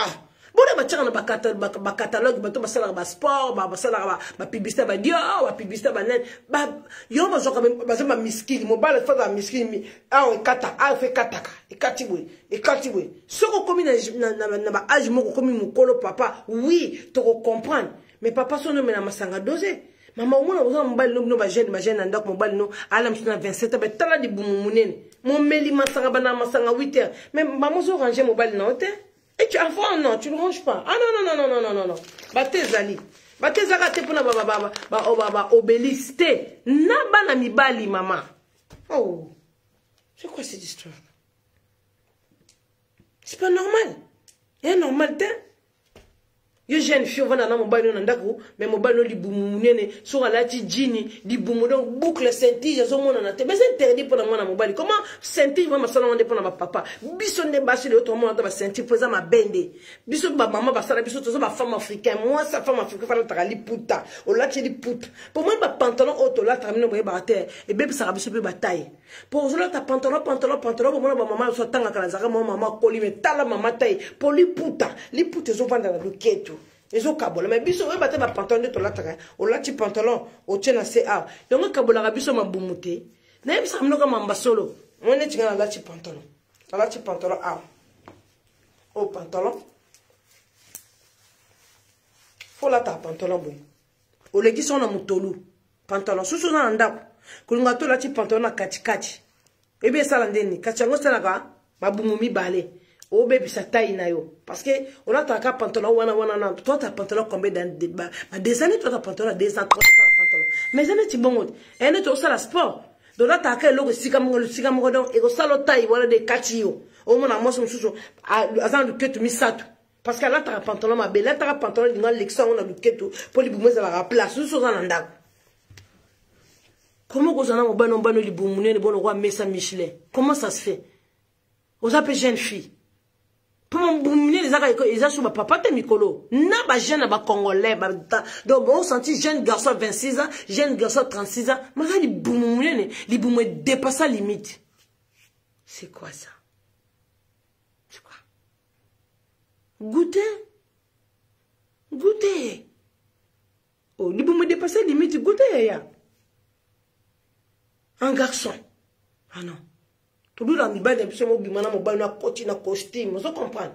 Ah, bona batiaka na bacatalogue bato basalaka basport, basalaka bapublicité ba Dior, bapublicité banene. Yo bazwaka baza bamiskili, mobali fo azala miskili, awa ekata, awa fo ekataka, ekati boye, ekati boye. Soki okomi na ba age moko okomi mokolo papa, oui, tokocomprendre. Mais papa soki omela masanga dose, mama omona oza mobali no bino ba jeune, ba jeune na ndako mobali no ala mosusu na 27 ans, tala libumu monene. Momeli masanga bana masanga 8 heures. Mais mama ozo ranger mobali na yo te. Et tu enfant non, tu ne ranges pas. Ah non non non non non non non. Batezali. Batezaka te pona ba ba ba ba ba ba obélix te. Na bana mibali mama. Oh. C'est quoi cette histoire? C'est pas normal. Eh normal te. Yo jeune fille ovanda na mobali na ndako, mais mobali no libumu munene, soki alati jean, libumu donc boucle ceinture ezomonana te. Mais c'est interdit pona mwana mobali. Comment ceinture vraiment basala nde pona ba papa? Biso nde basi lelo tomona ata ba ceinture po eza mabende. Biso ba mama basala biso toza ba femme africaine. Moi sa femme africaine fana taka liputa. Olati liputa. Po moi ba pantalon oyo tolataka bino boyebaka te, ebebisaka biso pe ba taille. Po ozolata pantalon pantalon pantalon bomona ba mama so atangaka na zaka mwa mama koli mais tala mama taille po liputa liputa ezovanda na loketo ezokabola. Mais biso oyeba te ba pantalon nde tolataka, olati pantalon otie na se awa yango ekabolaka biso mabumu te. Nayebisaka bino kaka mamba solo moi neti nga nalati pantalon, nalati pantalon awa oyo pantalon fo olataka pantalon boye olekisi ngo na motolu pantalon susu oza na ndako kolinga to olati pantalon na katikati ebi esala ndeni kati yango esalaka mabumu mibale obebisa taille na yo parce que olataka pantalon wana wana na tolataka pantalon combien ba des années tolataka pantalon 2 ans 3 ans pantalon mais eza neti bongo te eya neti osala sport donc olataka eloko esika moko esika moko donc ekosala taille wana de ekati yo omona mwasi mosusu aza na luketu misato parce que alataka pantalon mabe, alataka pantalon linga alekisa yango na luketu mpo libumu ezalaka place nyonso oza na ndako. Comment kozala na mobali mobali libumu monene bona kwa mesa Michelin? Comment ça se fait? Oza pe jeune fille mpo mabumu minene ezaka eza so bapapa te mikolo na bajeune na bacongolais. Donc osenti jeune garçon 26 ans, jeune garçon 36 ans, maka libumu monene, libumu edépassa limite. C'est quoi ça? C'est quoi? Goûter, goûter. Oh, libumu edépassa limite, goûter yaya. Un garçon. Ah non. Tolula mibali na biso mobima na mobali na koti na costume, ozo comprendre?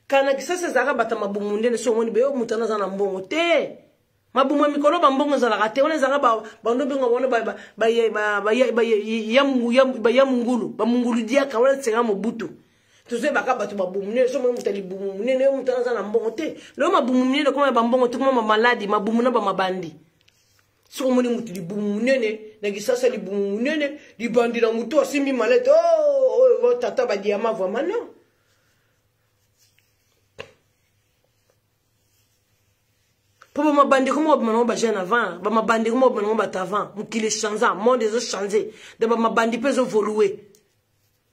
Kana kisasa ezalaka bato ya mabumu ndene so omoni beyo moto wana aza na mbongo te. Mabumu ya mikolo bambongo ezalaka te, wana ezalaka bando benga wana baya mungulu, bamungulu diaka wana esenga mobutu. Tozoyebaka bato mabumu nene so omoni moto ya libumu monene yo moto wana aza na mbongo te. Lelo mabumu minene koma ya bambongo te, koma mamaladi, mabumu na bamabandi. Soki omoni motu libumu monene na kisasa, libumu monene libandi na motu asimbi malete, oh, oh, tata badiama vraiment non. Mpo bamabandi koma obima nango bajeune avant, bamabandi koma obima nango bato avant. Mokili echange, monde ezochange, de bamabandi mpe ezovolue,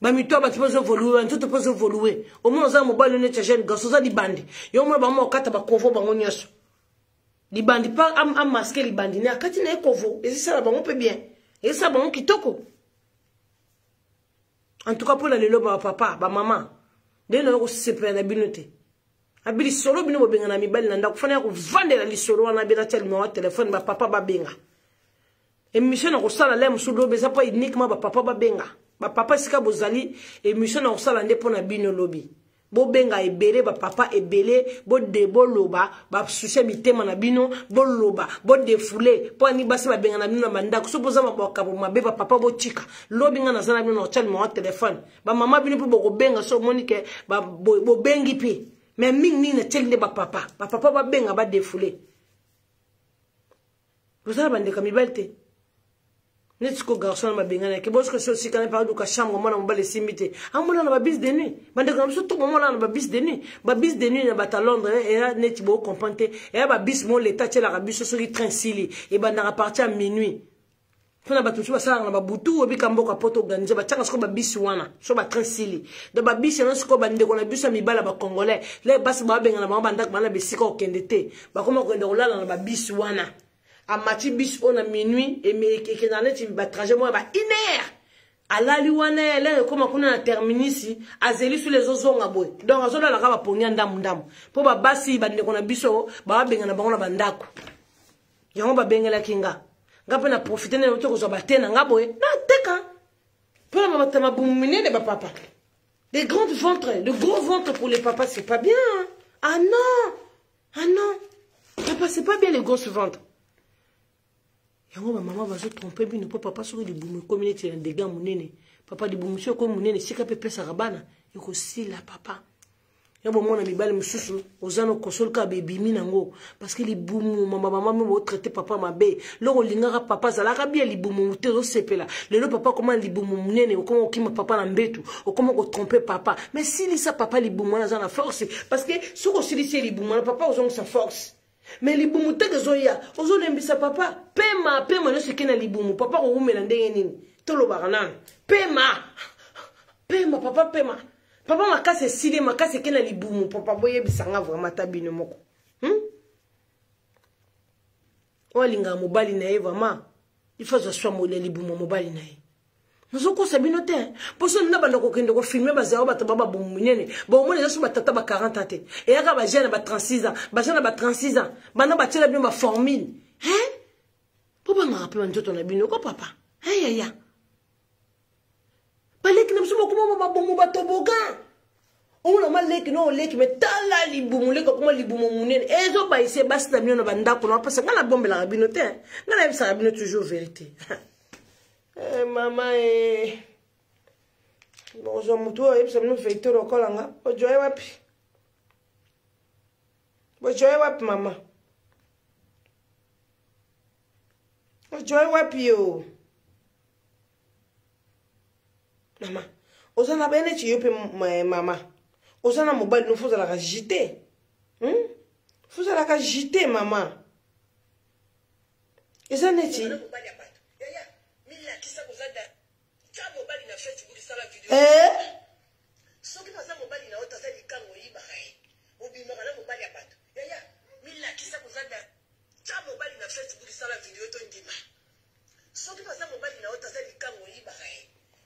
bamito ya bato mpe ezovolue, banzoto mpe ezovolue. Omona oza mobali neti ya jeune garçon, oza libandi, yo omona bango okata bakovo bango nyonso libandi pa amaske libandi ne akati na ye kovo, ezisala bango mpe bien, ezisala bango kitoko. En tout cas mpo na lelo, bapapa, bamama, nde nayo kosepela na bino te. Abi lisolo bino bobengana mibali na ndako, fana ya kovandela lisolo wana. Bena tia numero ya telefone, bapapa babenga. Émission na kosala le mosusu lobi eza mpo uniquement bapapa babenga. Bapapa, esika bozali, émission na kosala nde mpo na bino lobi. Bobenga ebele, bapapa ebele, bode boloba basusi ya mitema na bino, boloba, bodefule mpo ani basi babengana bino na bandako. So boza makambo mabe, bapapa, botika. Lobi nga naza na bino na kotya numero ya telefone. Bamama, bino mpe bokobenga. So omoni ke bobengi mpe, mais mingimingi natieli nde bapapa. Bapapa babenga, badefule. Bozala bandeko mibali te neti siko garçon na babengani yake bosiko so osika na mpe aluka chambre. Mwana mobali esimbi te, amona na babus de nuit. Bandeko na biso to bomona na babus de nuit, babus de nuit na bato ya Londres eya neti bocomprendre te. Eya babus mo leta atielaka biso soki train sili, ebandaka partir ya minuit mpona bato mosusu basalaka na babutu. Obika mboka poto organise, batiaka sikoyo babisi wana so batrain sili. Donc babisi yango sikoyo, bandeko na biso ya mibali ya bacongolais le basi babengana bango bandako, bana besika kokende te, bakoma kokende kolala na babisi wana. Amati bisi oyo na minuit, ekendaka neti batrajet moko ya ba une heure, alali wana. Elere ekóma kuna na terminus, azeli sula ezozonga boye. Donc azolalaka bapongi ya ndambu ndambu mpo babasi bandeko na biso babengana bango na bandako. Yango babengelaki nga, nga mpe na profite nde te kozwa bate na nga boye nateka mpo na bato mabumu minene. Bapapa, les grandes ventres, le gros ventre pour les papas, c'est pas bien, hein? Ah non, ah non, papa, c'est pas bien, les grosses ventres. Yango bamama bazotrompe bino mpo papa soki libumu ekomi neti na dega monene, papa, libumu soki ekomi monene, esika mpe epesaka bana ekosila, papa. Ya bomona mibali mosusu oza na kosol kaka bebimi nango parce que libumu. Mama, mama me botraite papa mabe. Loko olingaka papa azalaka bien, libumu te, ozosepela. Lelo papa akoma libumu monene, okoma kokima papa na mbetu, okoma kotrompe papa. Mais silisa papa libumu wana, aza na force, parce que soki osilisi ye libumu wana, papa ozongisa force. Mais libumu teke ezoya, ozolembisa papa. Pema, pema nyonso eke na libumu. Papa kowumela ndenge nini? Tolobaka nanu. Pema, pema, papa, pema, papa. Makasi esili, makasi eke na libumu. Papa, boyebisanga vraiment ata bino moko, Oyo alingaka mobali na ye vraiment, il faut azwa swa ya libumu ya mobali na ye. Nazokosa bino te, mpo so nina banda kokende kofilme bazala bato ba babumu minene, bomona eza so batata ba 40 ans te, eyaka bajeune ba 36 ans, bajeune ba 36 ans banda batiela bino baformule hein, mpo bangaka mpe banzoto na bino ko papa. Ayaya, baleki na biso bakoma mabumu batobogan. Omona maleki no oleki me tala libumu, leki akoma libumu monene, ezobayise basi na bino na bandako na bapesa. Ngai nabombelaka bino te, ngai nayebisaka bino toujours vérité. Eh, mama e bokozwa motu oyo ayebisa bino vérité lokola nga. Bozwa ye wapi? Bozwa ye wapi, mama? Bozwa ye wapi yo, mama? Oza na baye neti yo mpe mama, oza na mobali no, fo ozalaka jite, Fo ozalaka jite, mama. Eza neti eh? Soki baza mobali na yo taza likango, oyibaka ye, obimaka na mobali ya bato. Yaya, milakisa koza da tya mobali na Facebook, sala video to ndima. Soki baza mobali na yo taza likango, oyibaka ye,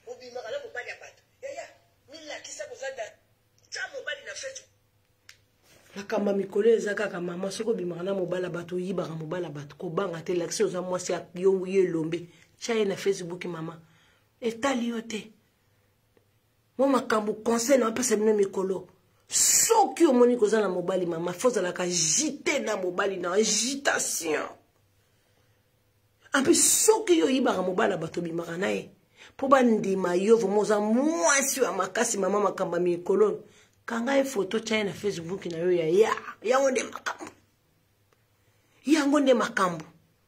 obimaka na mobali ya bato. Yaya, milakisa koza da tya mobali na Facebook. Makambo ya mikolo eza kaka mama, soki obimaka na mobali ya bato, oyibaka mobali ya bato, kobanga te. Lakisi oza mwasi yo, yo elombe, tya ye na Facebook, mama, etali yo te. Mwa makambo conseil na apesa bino mikolo: soki omoni koza na mobali, mama, fo ozalaka jite na mobali na agitation. En plus, soki yo oyibaka mobali ya bato, obimaka na ye, mpo bandima yo vraiment oza mwasi ya makasi. Mama, makambo ya mikolo, kanga ye foto, tya ye na Facebook na yo. Ya ya yango nde makambo, yango nde makambo.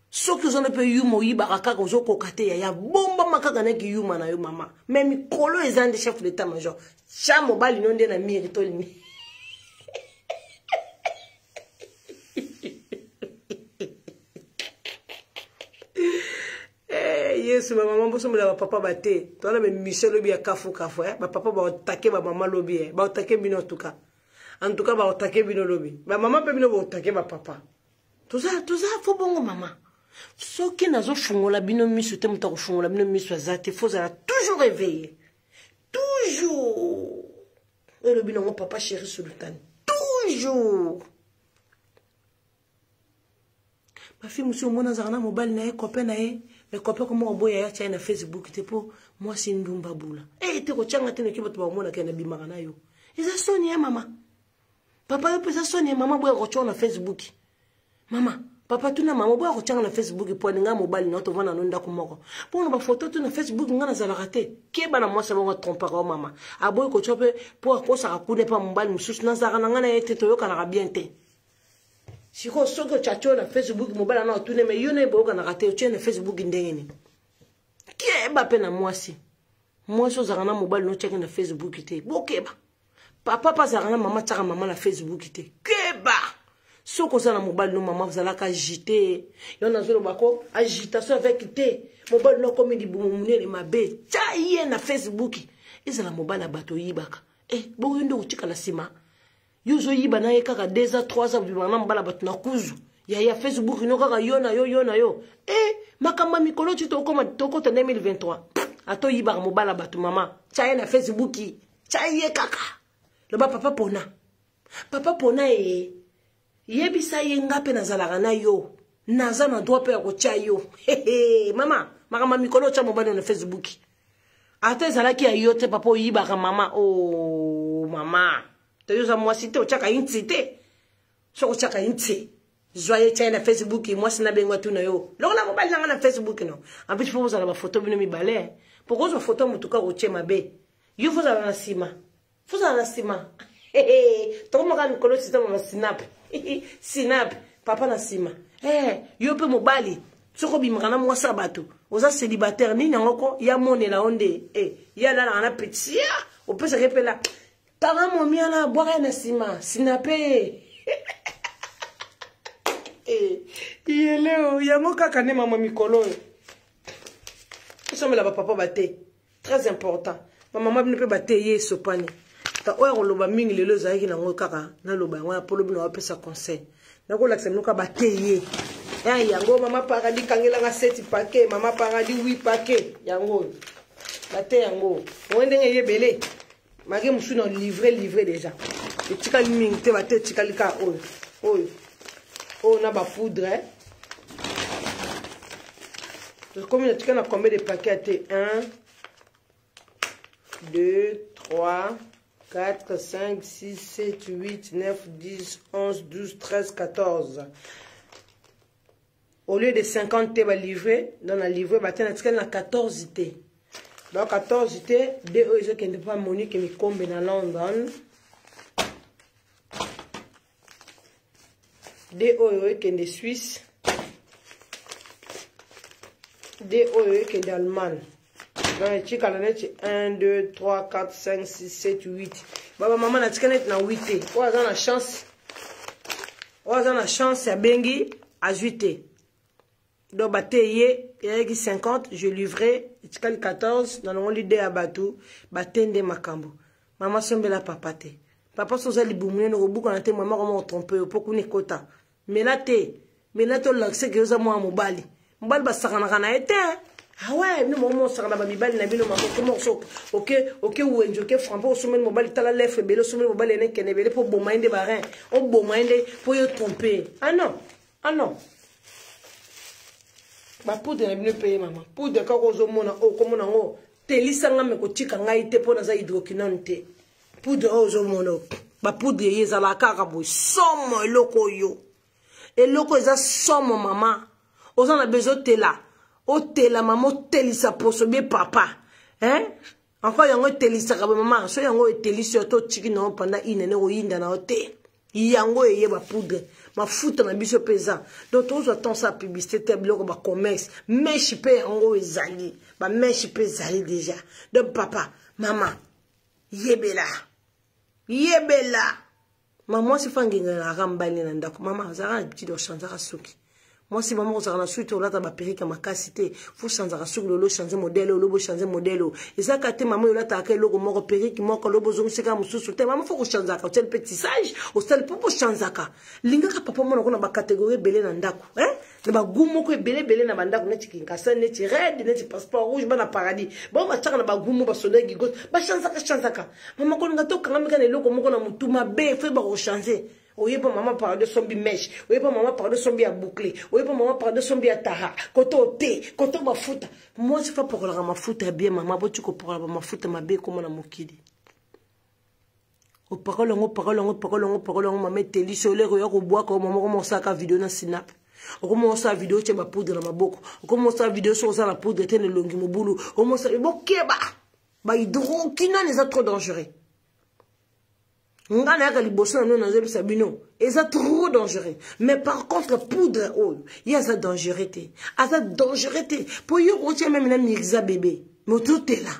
Soki oza na mpe yuma, oyibaka kaka, ozokoka te, yaya, bombama kaka naki yuma na yo, mama. Mais mikolo eza nde chef d'état major, tya mobali no nde na miri tolingi. Yesu, bamama bosombela bapapa bate. Towana bemission lobi ya kafu kafu, eh? Bapapa baotake bamama lobi, eh? Baotake bino en tout cas. En tout cas baotake bino lobi. Bamama mpe bino baotake bapapa. Toza toza fo bongo mama. Soki nazofungola bino miso te, moto akofungola bino miso aza te. Fo ozala toujours éveillé. Toujours. Elobi nango papa chéri Sultani. Toujours. Bafi mosusu omona azalaka na mobali na ye, copain na ye, mais copain koma oboya ye atya ye na Facebook te mpo mwasi ndumba bula. E te kotyanga te noki bato bakomonaka na bimaka na yo. Eza soni ya mama. Papa yo mpe eza soni ya mama boya kotyanga na Facebook. Mama, papa tuna mama boya kotyanga na Facebook mpo alinga mobali na yo tovanda no ndako moko. Mpo na bafoto tu na Facebook nga nazalaka te. Keba na mwasi bongo atrompaka yo mama. Aboyi kotya mpe mpo akosaka kuna epa mobali mosusu nazalaka na nga na ye te toyokanaka bien te. Sikoyo soki otya na Facebook mobali ana otune me yo na ye boyokanaka te otye na Facebook ndenge nini? Keba mpe na mwasi. Mwasi ozalaka na mobali no otyaki na Facebook te. Bokeba. Papa mpe azalaka na mama atyaka mama na Facebook te. Keba. Soki oza na mobali no mama ozalaka agité. Yo nazoloba ko agitation avec te. Mobali no akomi libumu monene mabe. Tya ye na Facebook. Ezala mobali ya bato oyibaka. Eh, bongo yo nde okotikala nsima. Yo ozoyiba na ye kaka 2 ans 3 ans obimaka na mobala bato na kuzu ya ya Facebook no kaka yo na yo yo na yo. Eh, makambo ya mikolo ti tokoma tokota 2023. Ata oyibaka mobala bato mama, tya ye na Facebook, tya ye kaka. Loba papa pona. Papa pona ye. Yebisa ye nga mpe nazalaka na yo. Naza na droit mpe ya kotya yo. Hehe, mama, makambo ya mikolo otya mobali na Facebook. Ata ezalaki ya yo te papa oyibaka mama. Oh, mama. To yo za mwasi te otyaka ye nti te. Soki otyaka ye nti, zwa ye tya ye na Facebook, mwasi na bengo atuna yo. Lokola mobali na nga na Facebook no. En plus faut bozala ba photo bino mibale. Poko ozwa photo ya motu kaka otye mabe. Yo faut ozala na nsima. Faut ozala na nsima. Tokomaka mikolo système ya sinap. Sinap, papa na nsima. Eh, yo mpe mobali soki obimaka na mwasi ya bato oza célibataire nini yango ko ya monela yo nde eh, ye alalaka na petit opesaka ye mpe la tanga momiana bwaka ye na nsima sinape ye. Yeleo yango kaka nde mama mikolo oyo osombela bapapa bate très important. Bamama bino mpe bate ye esopani. Ta oyo akoloba mingi lelo ezalaki nango kaka naloba yango ya polo bino bapesa conseil. Nakolakisa bino kaka bate ye. Yango mama paradis kangelanga 7 paquet, mama paradis 8 paquet yango oyo. Bate yango. Oyo ndenge eyebele. Maki mosusu na livre livre déjà. Etikali mingi te bate etikali kaka oyo. Oyo. Oyo na ba poudre. Tokomi na tika na combien de paquets te? 1 2 3 4 5 6 7 8 9 10 11 12 13 14. Au lieu de 50 te ba livrer, dans la livrer ba tena tika na 14 te. Donc 14 te, deux oyo ezokende pa Monique Mikombe na London. Deux oyo ekende Suisse. Deux oyo ekende Allemagne. Donc etikala neti 1 2 3 4 5 6 7 8. Baba mama na tika neti na 8 te. Oyo aza na chance. Oyo aza na chance abengi azwi te. Donc bate ye eyaki 50, je livrais etikali 14 nalongoli de ya bato bate nde makambo. Mama sombela papa te. Papa soza libumu nene kobukana te mama koma kotrompe yo mpo kuna ekota. Mela te. Mela te olakise ke oza mwana mobali. Mobali basakanaka na ye te. Ah ouais, bino moko mosaka na bamibali na bino mama okoma so oke oke wenze oke frampo osomeli mobali tala lefre ebele osomeli mobali ene kende ebele mpo oboma ye nde barin oboma ye nde mpo yo trompe. Ah non, ah non. Ba poudre na bino mpe ye mama. Poudre kaka ozomona oyo okomona yango telisanga me kotika ngai te mpo naza hydroquinone te. Poudre oyo ozomona oyo. Ba poudre ye ezalaka kaka boye. Somo eloko oyo. Eloko eza somo mama. Oza na besoin otela. Otela mama otelisa poso bie papa. Hein? Encore yango etelisaka boye mama. So yango etelisi yo to otiki na yo pendant une année koyinda na yo te. Yango eye ba poudre. Mafuta na biso mpe eza. Donc tozwa temps sa publicité te biloko ba commerce. Mèche mpe yango ezali. Ba mèche mpe ezali déjà. Donc papa, mama, yebela. Yebela. Mama mwasi fa ngengelaka mobali na ndako. Mama azalaka na habitude ochangeaka suki. Mwasi mama kozalaka na suki te, olata baperike ya makasi te, fo chanzaka suki lelo, change modele oyo, lobi ochange modele oyo. Ezalaka te mama, olataka eloko moko, perike moko, lobi ozongisaka mosusu te. Mama, fo kochanzaka, otiali mpe tissage, osali mpo bochanzaka. Lingaka papa mwana kona bacatégorie ebele na ndako, eh? Na bagu moko ebele ebele na bandako, neti kinkasa, neti red, neti passeport rouge, bana paradis bango batiaka na bagu moko, basoda gigos bachanzaka chanzaka. Mama, kolinga te okangamika na eloko moko na motu mabe, fo yeba kochange. Oyeba mama parado sombi mèche, oyeba mama parado sombi ya boucle, oyeba mama parado sombi ya tara, koto te koto mafuta. Mwasi fa pokolaka mafuta ya bien mama, boti kopokola bamafuta mabe ekoma na mokili. Opakola yango, opakola yango, opakola yango, opakola yango, mama, etelisi oleko ya kobwaka yo. Mama, okoma osalaka video na sinap, okoma osala video otye bapoudre na maboko, okoma osala video soki oza na poudre te na elongi mobulu, okoma osala. Bokeba, bahydroquinone eza trop dangereux. Nga nayaka liboso na bino, nazoyebisa bino, eza trop dangereux. Mais par contre poudre oyo ye aza dangereux te, aza dangereux te, mpo yo kotia meme na mirza bebe mototela,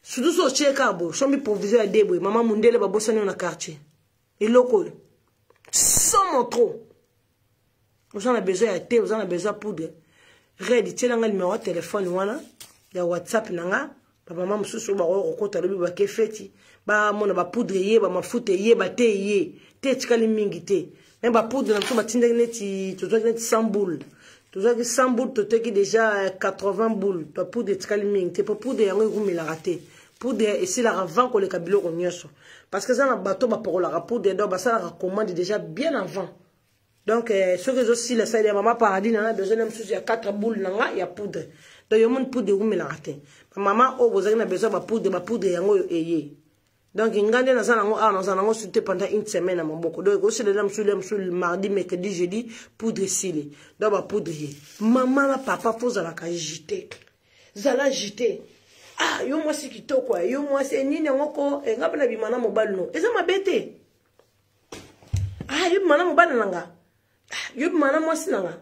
surtout so otie kaka boye, sombi provision ya de boye, mama, mundele babosani yo na quartier. Eloko oyo somo trop. Oza na besoin ya te, oza na besoin ya poudre red, tielanga numero ya telefone wana ya WhatsApp na nga. Bamama mosusu oyo bakoki kokota lobi, bake feti, bamona bapoudre ye, bamafuta ye, bate ye te, etikali mingi te. Me bapoudre na biso batindaki neti tozwaki neti 100 boule, tozwaki 100 boule, toteki déjà 80 boule. Bapoudre etikali mingi te, mpo poudre yango ekumelaka te. Poudre esilaka avant koleka biloko nyonso, parce que eza na bato bapakolaka poudre, donc basalaka commande déjà bien avant. Donc soki ezosila, sali ya mama Paradis na besoin na mosusu ya 4 boule na nga ya poudre. Donc yo moni, poudre ekumelaka te. Bamama oyo bozalaki na besoin bapoudre, bapoudre yango oyo eye. Donc nga nde naza nango awa, naza nango surtout pendant une semaine na maboko. Donc ekosila mosusu le mosusu mardi, mercredi, jeudi, poudre esili. Donc bapoudre ye, mama na papa, fo ozalaka jite, zala jite. Ah, yo mwasi kitoko, yo mwasi nini yango ko nga mpe nabima na mobali no, eza mabe te. Ah, yo bima na mobali na nga, ah, yo bima na mwasi na nga,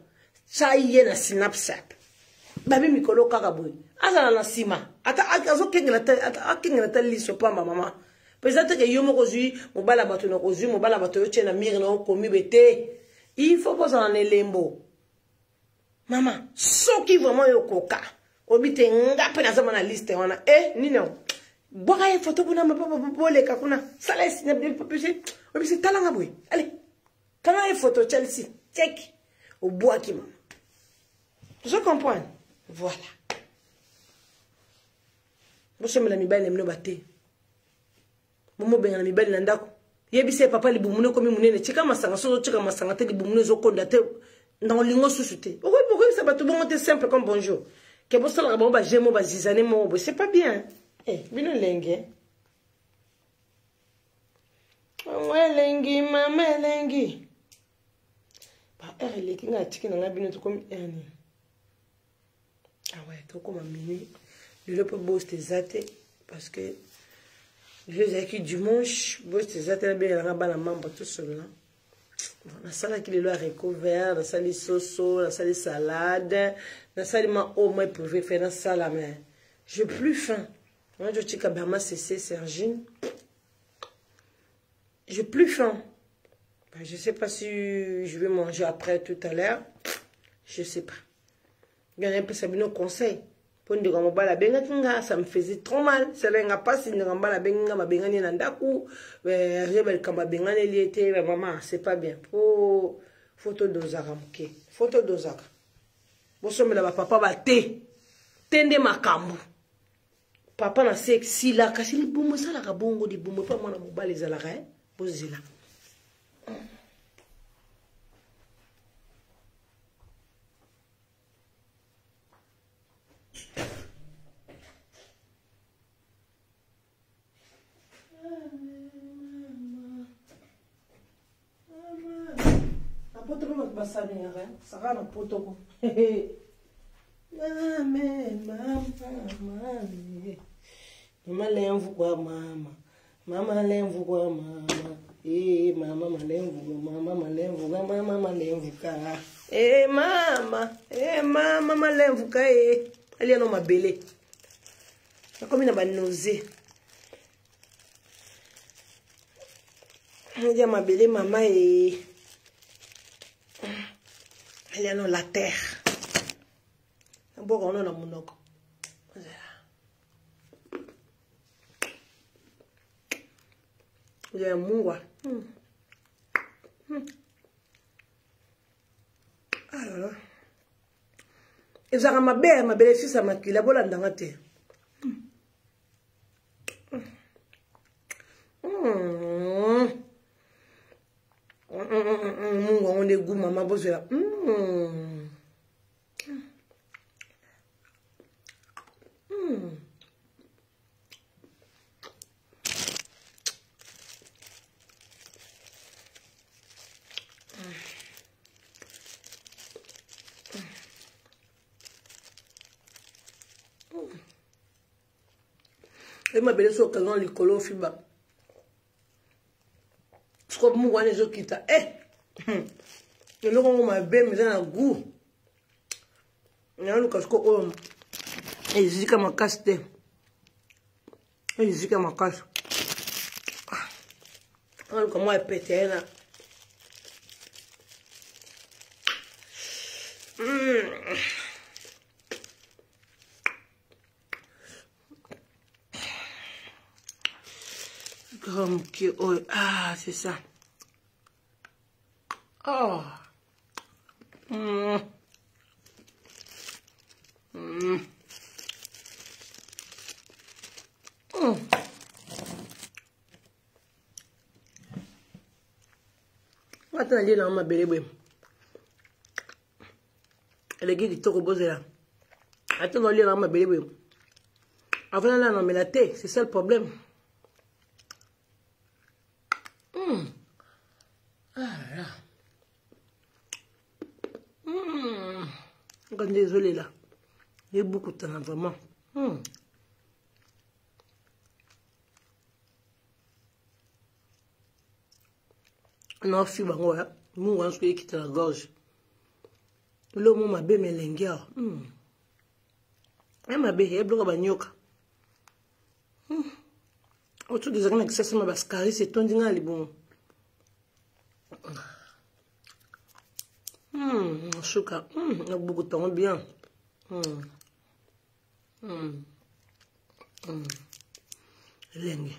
tya ye na Snapchat, babi mikolo kaka boye, azala na nsima, ata azokengela te, akengela te liso pamba. Mama, mpo eza teke yo moko ozwi mobali ya bato, na kozwi mobali ya bato, yo tie na mire na okomi be te. Il faut bozala na elembo. Mama, soki vraiment yo okoka obi te, nga mpe nazama na liste wana e nini yango, bwaka ye foto kuna, boleka kuna, sala obisi, talanga boye, ale kanga ye foto, Chelsea check, obwaki. Mama, je comprends, voilà. Bosomela mibali na bino bate, bomobengana mibali na ndako. Yebisa ye: "Papa, libumu no ekomi monene, tika masanga." Soki ozotika masanga te, libumu no ezokonda te, na olingo susu te. Okoyebisa bato bongo te, simple comme bonjour, ke bosalaka bango bagemo, bazizane moko boye, c'est pas bien. Eh, bino elenge, mama elengi, mama elengi, ba heure eleki, ngai atiki na ngai bino. Tokomi heure nini? Ah ouais, tokóma minuit lelo, mpo bost eza te, parce que lelo ezalaki dimanche, bost eza te. Nabengelanga bana membre, tosolola. Nasalaki lelo haricot vert, nasali soso, nasali salade, nasali ma oyo moi préféré nasala, mais j'ai plus faim. Moi jotika bama cc Sergine, j'ai plus faim. Je sais pas si je vais manger après tout à l'heure, je sais pas. Ngai napesa bino conseil, mpo ndeko ya mobali abengaki nga, ça me faisait trop mal, esalenga mpasi. Ndeko ya mobali abengi nga, babengani na ndako, yeba likambo abenganeli ye te. Bamama, c'est pas bien, po fo todozaka moke, fo todozaka. Bosombela bapapa bate te nde makambo. Papa na se esila, kasi libumu esalaka bongo, libumu epa mwana mobali ezalaka e bozela. Na poto mpe bato basanelaka saka na poto ko. Mame, mama, mame, mama lemvu kwa mama, mama lemvu kwa mama, eh mama malemvu kwa mama, malemvu kwa mama, malemvu ka, eh mama, eh mama malemvu ka, eh alia no mabele, nakomi na banoze ya mabele, mama e. Eliano la terre. Nabwaka wana na monoko. Ya mungwa. Ah là là. Ezalaka mabe ya mabele esisa makila bolandanga te. Mungu yango nde gu mama bozela. E mabele so okanga likolo ofiba sikoyo mungu wana ezokita e eloko yango mabe meza na gout naluka sikoyo oyo ezika makasi te ezika makasi naluka mwa epete ye na moke oyo. Ah, c'est ça. Oh. Ata nalie nanga mabele boye eleki kitoko. Bozela ata nalie nanga mabele boye avant nala namela te, c'est ça le problème. Ah là. Nga nde ezolela ebukutana vraiment. Naofi bango mungu wana soki ekita na gorge eloko mo mabe melenge awa. Ya mabe ya biloko banyoka oyo ezalaki na kisasa ma bascaris etondi ngai na libumu. Suka nakobukuta yango bien. Elenge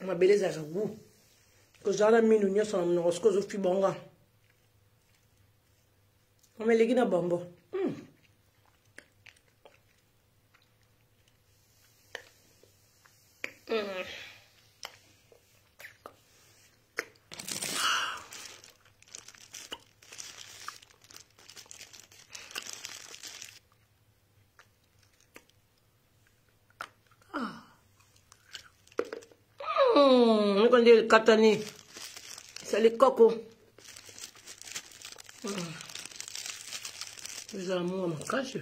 mabele ezalaka gu kozala na minu nyonso na monoko soki ozofi bonga mama eleki na bombo. Niko nde ekatani esali koko ezala munga makasi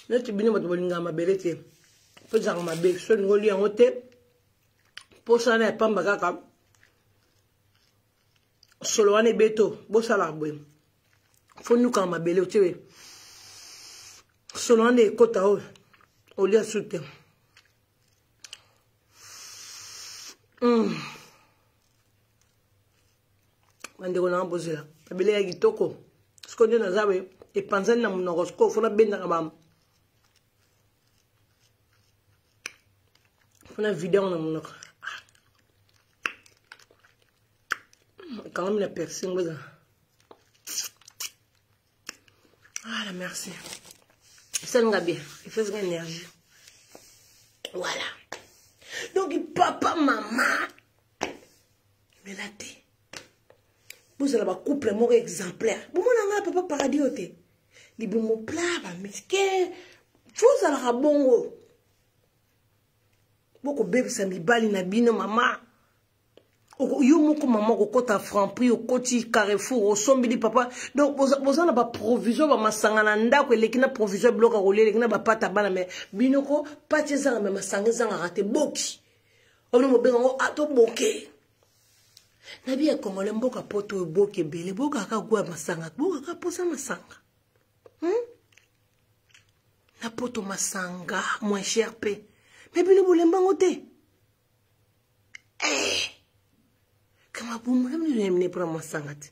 neti bino bato bolingaka mabele te mpo ezalaka mabe. So olingi olia yango te, mposa wana ya pamba kaka solo wana ebeto bosalaka boye fo nukaka mabele otie solo wana ekota oyo olia su te. Bandeko nanga, bozela mabele ya kitoko. Sikoyo nde naza boye epanzani na monoko. Sikoyo fo nabendaka ba fo na vide yango na monoko ekangami na piercing. Boza voilà, merci, esalinga bien, epesinga énergie. Voilà, donc papa, mama, mela te, bozala bacouple moko exemplaire. Bomona ngai papa Paradis oyo te, libumu plat, bamiske fozalaka bongo. Bokobebisa mibali na bino. Mama, yo moko mama okokɔta Franprix, okoti Carrefour, osombeli papa. Donc boza na baprovision bamasanga na ndako eleki na provision biloko ya kolia eleki na bapata bana. Me bino ko pati ezanga, me masanga ezangaka te. Boki obino mobenga yango toboke na bi ya Congolais. Mboka poto oyo boki ebele, bokaka gwa masanga, bokaka mposa masanga, Na poto masanga moins cher mpe me bino bolembango te. Eh! Kama Mabumu na mpona masanga te.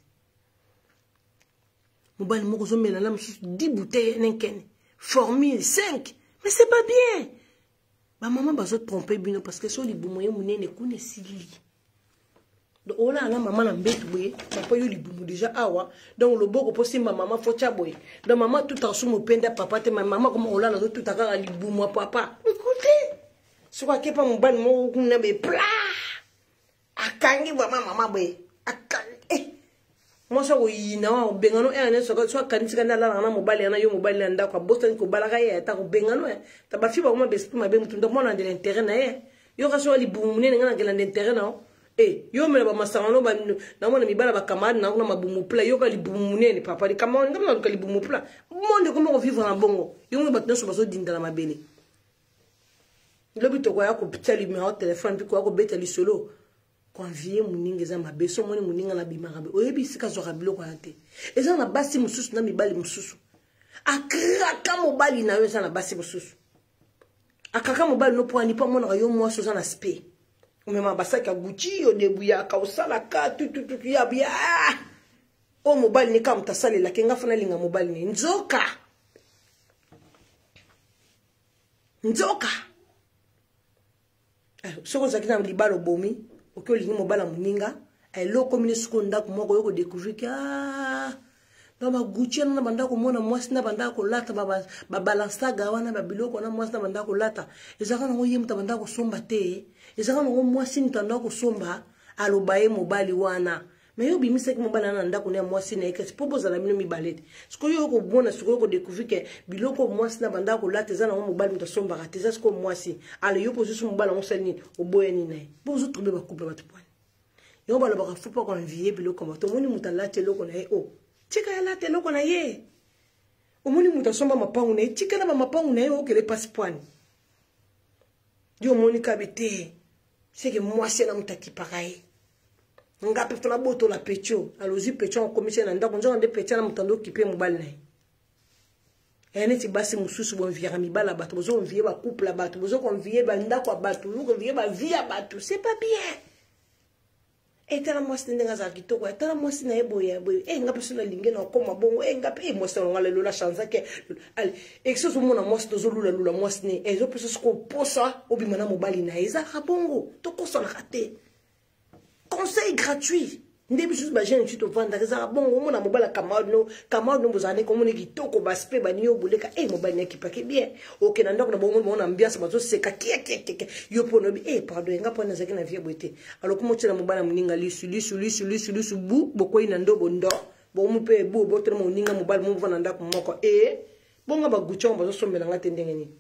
Mobali moko ozomela na mosusu 10 bouteille nenkene formule 5, mais c'est pas bien. Bamama bazotrompe bino parce que so libumu ye monene kuna esili. Donc olala na mama na mbetu boye, papa yo libumu déjà awa, donc loboko mpo simba mama fo tya boye. Donc mama tutaka su mopenda papa te, mama koma olala azotuta kaka libumu ya papa. Écoute, soki akepa mobali moko kuna boye pla akangi vraiment mama boye akangi eh. Mwasi akoyina wa kobengano ere nyonso so akanisi kani alalaka na mobali yana yo mobali na ndako abosani kobalaka ye ata kobengano e ta bafi bakoma baesprit mabe. Motu ndo mwana andela intérêt na ye, yo kasi wa libumu monene, ngai nakelanda intérêt na yo e yo omela bamasanga no namona mibala bacamarade na na mabumu plat, yoka libumu monene papa likama ngai naluka libumu plat. Monde ekoma kovivre na bongo, yo moi bato nyonso bazodindala mabele. Lobi tokoya kotia numero telefone mpe koya kobeta lisolo. Koenvie moninga eza mabe. So omoni moninga na bimaka be, oyebi esika azwaka biloko wana te. Eza na basi mosusu na mibali mosusu akraka mobali na yo. Eza na basi mosusu akaka mobali no poani mpo amonaka yo mwasi oza na spe, omema basaki ya Gucci, odebuyaka, osalaka tutututu ya bia oyo mobali ne kaka moto asalelaki nga fana alinga mobali ne. Nzoka nzoka soki ozalaki na libala obomi, oki olingi mobala moninga, eloko mini sikoyo ndako moko oyo kodécouvrir ke donc bagucci wana na banda komona mwasi na banda kolata babalansaga wana, babiloko wana mwasi na banda kolata, ezalaka nango ye moto abanda kosomba te, ezalaka nango mwasi moto anda kosomba. Aloba ye mobali wana me yo obimisaki mobali wana na ndako na ya mwasi na ye kasi mpo bozala bino mibale te. Sikoyo yo okomona, sikoyo okodécouvrir ke biloko mwasi na banda kolata eza nango mobali moto asombaka te, eza sikoyo mwasi. Ale yo mpo ozusu mobali yango, osali nini? Oboya nini na ye? Mpo ozotrouble bacouple bato pwani. Yango balobaka faut pas koenvie biloko ya bato. Omoni moto alati eloko na ye, o tika ye alata eloko na ye. Omoni moto asomba mapangu na ye, tika na bamapangu na ye. Okele mpasi pwani yo omoni kabe te seke mwasi na moto akipaka ye. Nga mpe fana botola petio alozwi petio akomisi ye na ndako, nzoka nde petio na moto ando okipe mobali na ye. Eya neti basi mosusu boenviaka mibala bato, bozoenvie bacouple ya bato, bozokoenvie bandako ya bato, bozokoenvie bavie ya bato. C'est pas bien. Etala mwasi ndenge azala kitoko, etala mwasi na ye boye boye. E nga mpe so nalingi na okoma bongo. E nga mpe e mwasi na nga lelo la chanzake ale esi ozomona mwasi tozolulalula mwasi ne ezopesa sikoyo posa obima na mobali na ye. Ezalaka bongo, tokosanaka te. Conseil gratuit nde biso bajeune ti tovandaka, ezalaka bongo. Omona mobali ya camarade no, camarade no bozala ndenge omoni kitoko, baspe bani yo boleka e mobali na ekipaki bien, okende na ndako na bango, bango na ambiance bazoseka kiakiakiakia. Yo mpo nobi e pardon, enga mpo nazalaki na vie boye te. Alors komo otiela mobali ya moninga lisu lisu lisu lisu lisu bu bokwei na ndobo ndo bokomi mpe bu obotela moninga mobali mova na ndako moko e bonga bagucci yango bazosombela nga te ndenge nini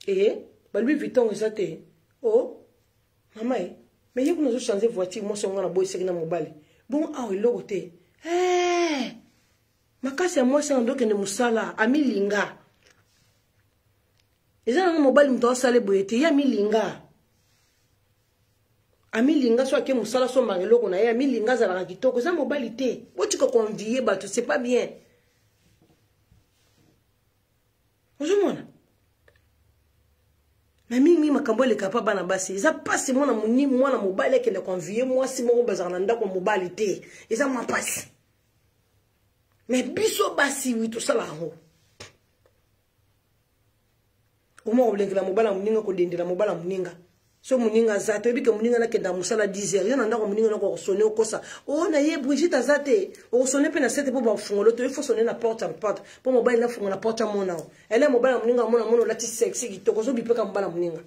e ba Louis Vuitton eza te o mama e me ye kuna azochange voiture. Mwasi yango na boyisaki na mobali bongo awa eloko te. Makasi ya mwasi yango ndokende mosala amilinga, eza nango mobali moto asala boye te. Ye amilinga, amilinga so ake mosala sombaka eloko na ye, amilinga azalaka kitoko, eza mobali te. Botika koenvie bato, c'est pas bien. Ozomona na mingimingi makambo eleka mpa bana basi, eza mpasi. Mwana moni mwana mobali akende koenvie mwasi moko bazalaka na ndako ya mobali te, eza mwa mpasi. Me biso basi wi tosala yango, oma kolengela mobali ya moninga, kodendela mobali ya moninga. So moninga aza te, oyebi ke moninga nakenda mosala 10 heures, yo na ndako moninga nako okosone, okosa o na ye Brigitte aza te, okosone mpe na sete mpo bafungolo to ifo sone na porte ya porte mpo mobali nafungola porte amona o ele mobali ya moninga amona mona olati sexy kitoko, ozobipeka mobali ya moninga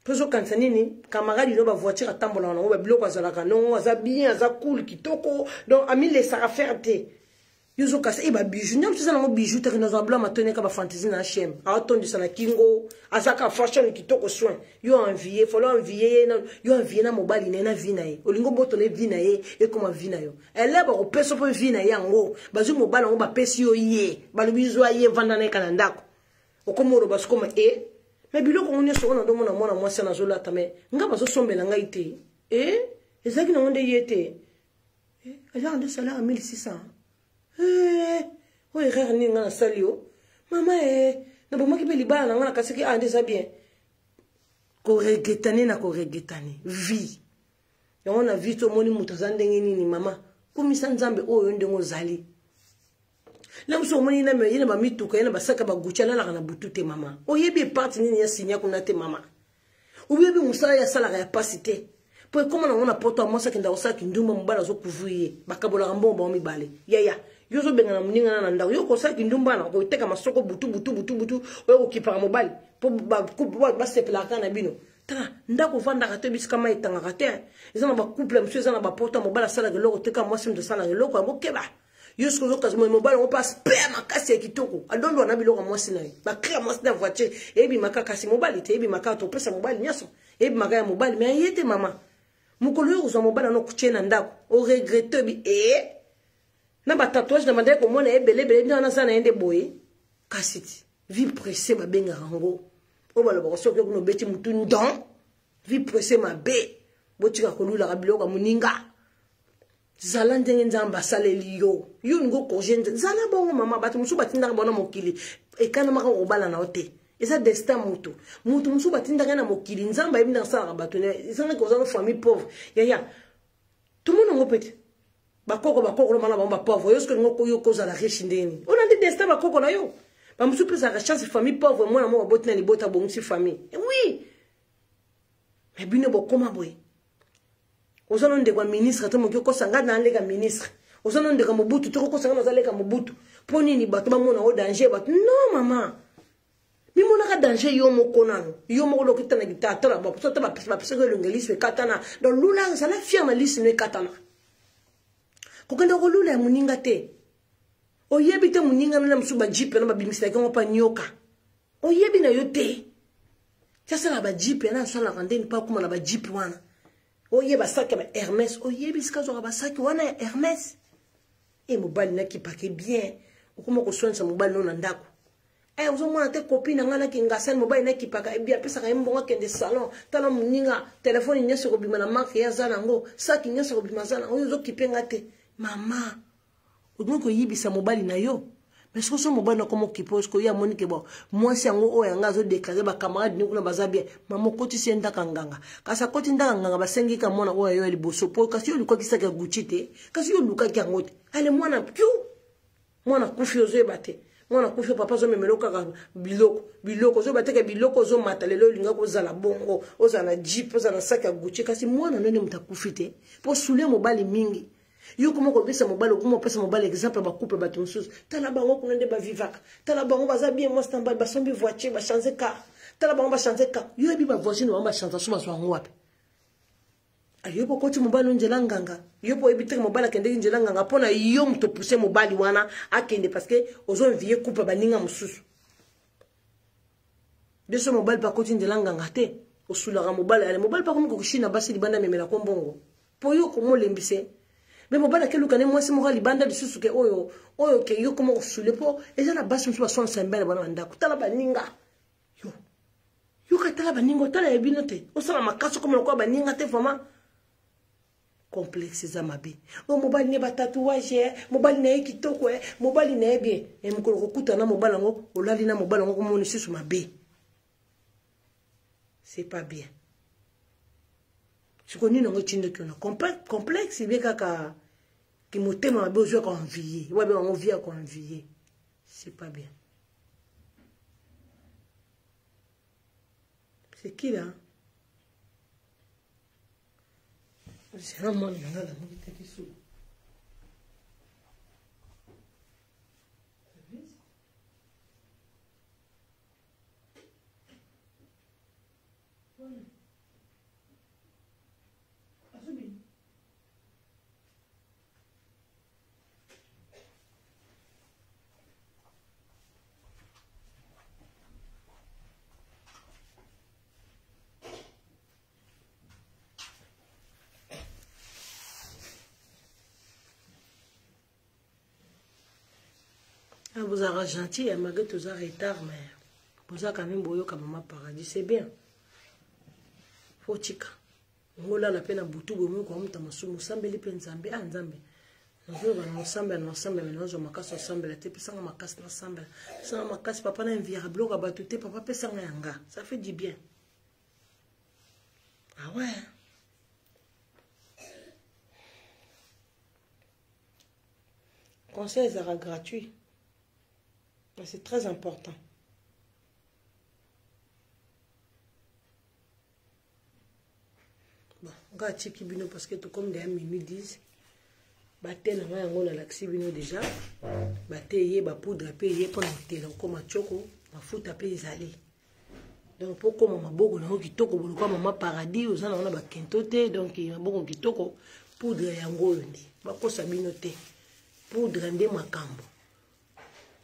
mpo ozokanisa nini? Camarade no bavoiture atambolaka nango, babiloko azalaka nongo, aza bien, aza cool, kitoko, donc amilesaka faire te. Yo ozokasa e babiju nde mosu eza nango biju te, nazwa bla matoni eka bafantaisie na hm aotondisa na kingo, azaka fashion kitoko soin. Yo envie folo envie ye, yo envie na mobali na ye na vie na ye, olingi obotola vie na ye ekoma vie na yo. Ele bakopesa mpo vie na ye yango bazwi mobali yango bapesi yo ye, balobi zwa ye vanda na ye ka na ndako, okoma oloba sikoma e me biloko ngo nyonso wana ndomona mwana mwasi nazolata me nga bazosombela ngai te. E ezalaki nango nde ye te, ezalaka nde salaire ya 1600. Oyo erreur nini nga nasali yo mama? E nabomaki mpe libala na nga, nakasaki a nde eza bien koregetane na koregetane vie. Yango na vie tomoni moto aza ndenge nini mama. Kumisa Nzambe oyo ndenge ozali. Na mosusu omoni ye na bamituka ye na basaka bagucci alalaka na butu te mama. Oyebi eparte nini ya sinya kuna te mama. Oyebi mosala ye asalaka ya pasi te. Po ekoma nango na poto ya mwasi akenda kosala kindumba mobali azocouvrir ye. Bakabolaka mbongo bango mibale. Yaya, yo ozobengana moninga na na ndako. Yo okosala kindumba na okoteka masoko butu butu butu butu oyo okokipaka mobali po basepelaka kaka na bino. Tala, ndako ovandaka te bisika mai etangaka te. Eza na bacouple mosusu eza na bapoto ya mobali asalaka eloko te kaka mwasi moto asalaka eloko yango keba. Yo soki ozokaza mobali yango mpe aspe makasi ya kitoko adondwa na biloko ya mwasi na ye bakri ya mwasi na voiture eyebimaka kasi mobali te eyebimaka topesa mobali nyonso eyebimaka ya mobali me aye te mama mokolo oyo kozwa mobali yango okutie na ndako oregrete oyebi ee na batatouage na bandaki komona ebele ebele nde wana aza na ye nde boye kasi ti vie presse babengaka yango oyo balobaka soki okuna obeti motu ndon vie presse mabe botika kolulaka biloko ya moninga zala ndenge nzambe asaleli yo yo olingi okorige nzambe zala bongo mama bato mosusu batindaka bango na mokili ekanamaka kobala na yo te eza destin moto moto mosusu batindaka na mokili nzambe ayebi ndenge asalaka bato ezangaki koza na famille pauvre yaya tomona yango pete bakoko bakoko na bana bango bapauvre yo soki olingi yo kozala riche ndenge nini olandi destin bakoko na yo bamosusu mpe ezalaka chance famille pauvre mwana moko baboti na libota abongisi famille oui mais bino bokoma boye oza no ndeko ya ministre te moki okosa ngai naleka ministre oza no ndeko ya mobutu te okosa ngai nazaleka mobutu mpo nini bato bamona o danger bato non mama mimonaka danger yo moko nano yo moko loki tana kitatola baposo ata bapesaki elongi liso ekatana donc lula zala fier na liso no ekatana kokende kolula ya moninga te oyebi te moninga nana mosusu bajipe na babimiselaki yango mpa nyoka oyebi na yo te ti asala bajipe yana asalaka ndeni mpo akóma na bajipe wana oyeba saki ya ba hermès oyebi sika azwaka basaki wana ya hermès e mobali nakipake bien okoma koswanisa mobali no na ndako e ozomona te kopi na ngai nakingasani mobali nakipaka ebi apesaka ye mbongo akende salon tala moninga telefone nyonso ekobima na marke ye aza nango saki nyonso ekobima aza nango oyo ozokipe nga te mama olingi koyibisa mobali na yo mais soki so mobali nakoma okipe oyo sikoyo ye amoni ke bon mwasi yango oyo yanga azodeklare bacamarade ne kuna baza bien mama okotisi ye ndaka nganga kasi akoti ndaka nganga basengi ka mwana oyo ayo ya liboso po kasi yo olukaki saki ya gucci te kasi yo olukaki yango te ale mwana piu mwana kufi ozoyeba te mwana kufi papa azomemela kaka biloko biloko ozoyeba te ke biloko ozomata lelo olinga kozala bongo ozala na jeep ozala na saki ya gucci kasi mwana noni moto akufi te mpo sule mobali mingi yo koma kobisa mobali okoma kopesa mobali exemple ba couple bato mosusu tala bango kuna nde bavivaka tala bango baza bien mwasi na mobali basombi voiture bachange car tala bango bachange car yo yebi bavoisine bango bachange so bazwa yango wapi yo mpo okoti mobali nzela nganga yo mpo oyebi teke mobali akendeki nzela nganga mpo na yo moto opuse mobali wana akende parce que ozoenvie couple baninga mosusu biso mobali mpe akoti nzela nganga te osulaka mobali ale mobali mpe akomi kokushina basi libanda amemela ko mbongo po yo komolembise me mobali akeluka ne mwasi moko ya libanda lisusu ke oyo oyo ke yo koma kosule mpo eza na basi mosusu baswanisa mbele bana na ndako tala baninga yo yoka tala baninga otala ya bino te osala makasi okoma lokola baninga te vraiment complexe eza mabe oyo mobali ne batatouage eh, mobali na ye kitoko eh, mobali na ye bien e mokolo kokutana na mobali yango olali na mobali yango komona lisusu mabe c'est pas bien sikoyo nini yango etindaki yo na complexe ebe kaka kimotema mabe ozwi ya koenvie wabe yango vie ya koenvie c'est pas bien c'est qui là zela mwana na nga namoki te kisuku Ah, bozalaka gentil ya malgré toza retard mais boza quand même boyoka mama paradis c'est bien faut tika ngolala mpe na butu boye moko amuta masumu osambeli mpe nzambe ah nzambe nazoloba na osambela na osambela nazwa makasi osambela te pesanga makasi nasambela pesanga makasi papa na enviaka biloko ya bato te papa pesanga yanga ça fait du bien ah ouais. Conseil ezalaka gratuit. Mais c'est très important. Bon, nga atiki bino parce que tokomi deya minuit 10. Bate na ngai yango nalakisi bino deja. Bate eye, bapoudre mpe eye mpo na kotela okoma tioko, mafuta mpe ezali. Donc mpo okoma maboko na yo kitoko boloka mama paradis oza na wana bakento te, donc maboko kitoko, poudre yango oyo nde bakosa bino te. Poudre nde makambo.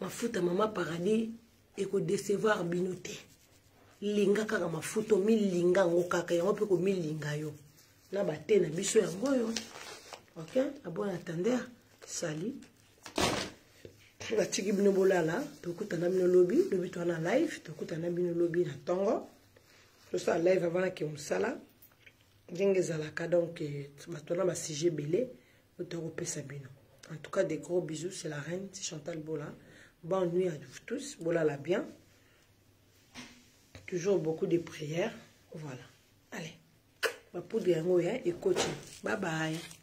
Mafuta mama paradis ekodecevoir bino te. Linga kaka mafuta, omilinga yango kaka yango mpe komilinga yo na bate na biso yango oyo. Ok, à bon attendeur, salut. Natiki bino bolala, tokutana bino lobi, lobi toa na live, tokutana bino lobi na ntongo. Tosala live avant nake mosala ndenge ezalaka, donc bato na basujet ebele oyo tokopesa bino. En tout cas, des gros bisous, c'est la reine, c'est Chantal Bola. Bonne nuit à vous tous, bolala bien. Toujours beaucoup de prières. Voilà. Allez. Ba poudre yango ya ekoti. Bye bye.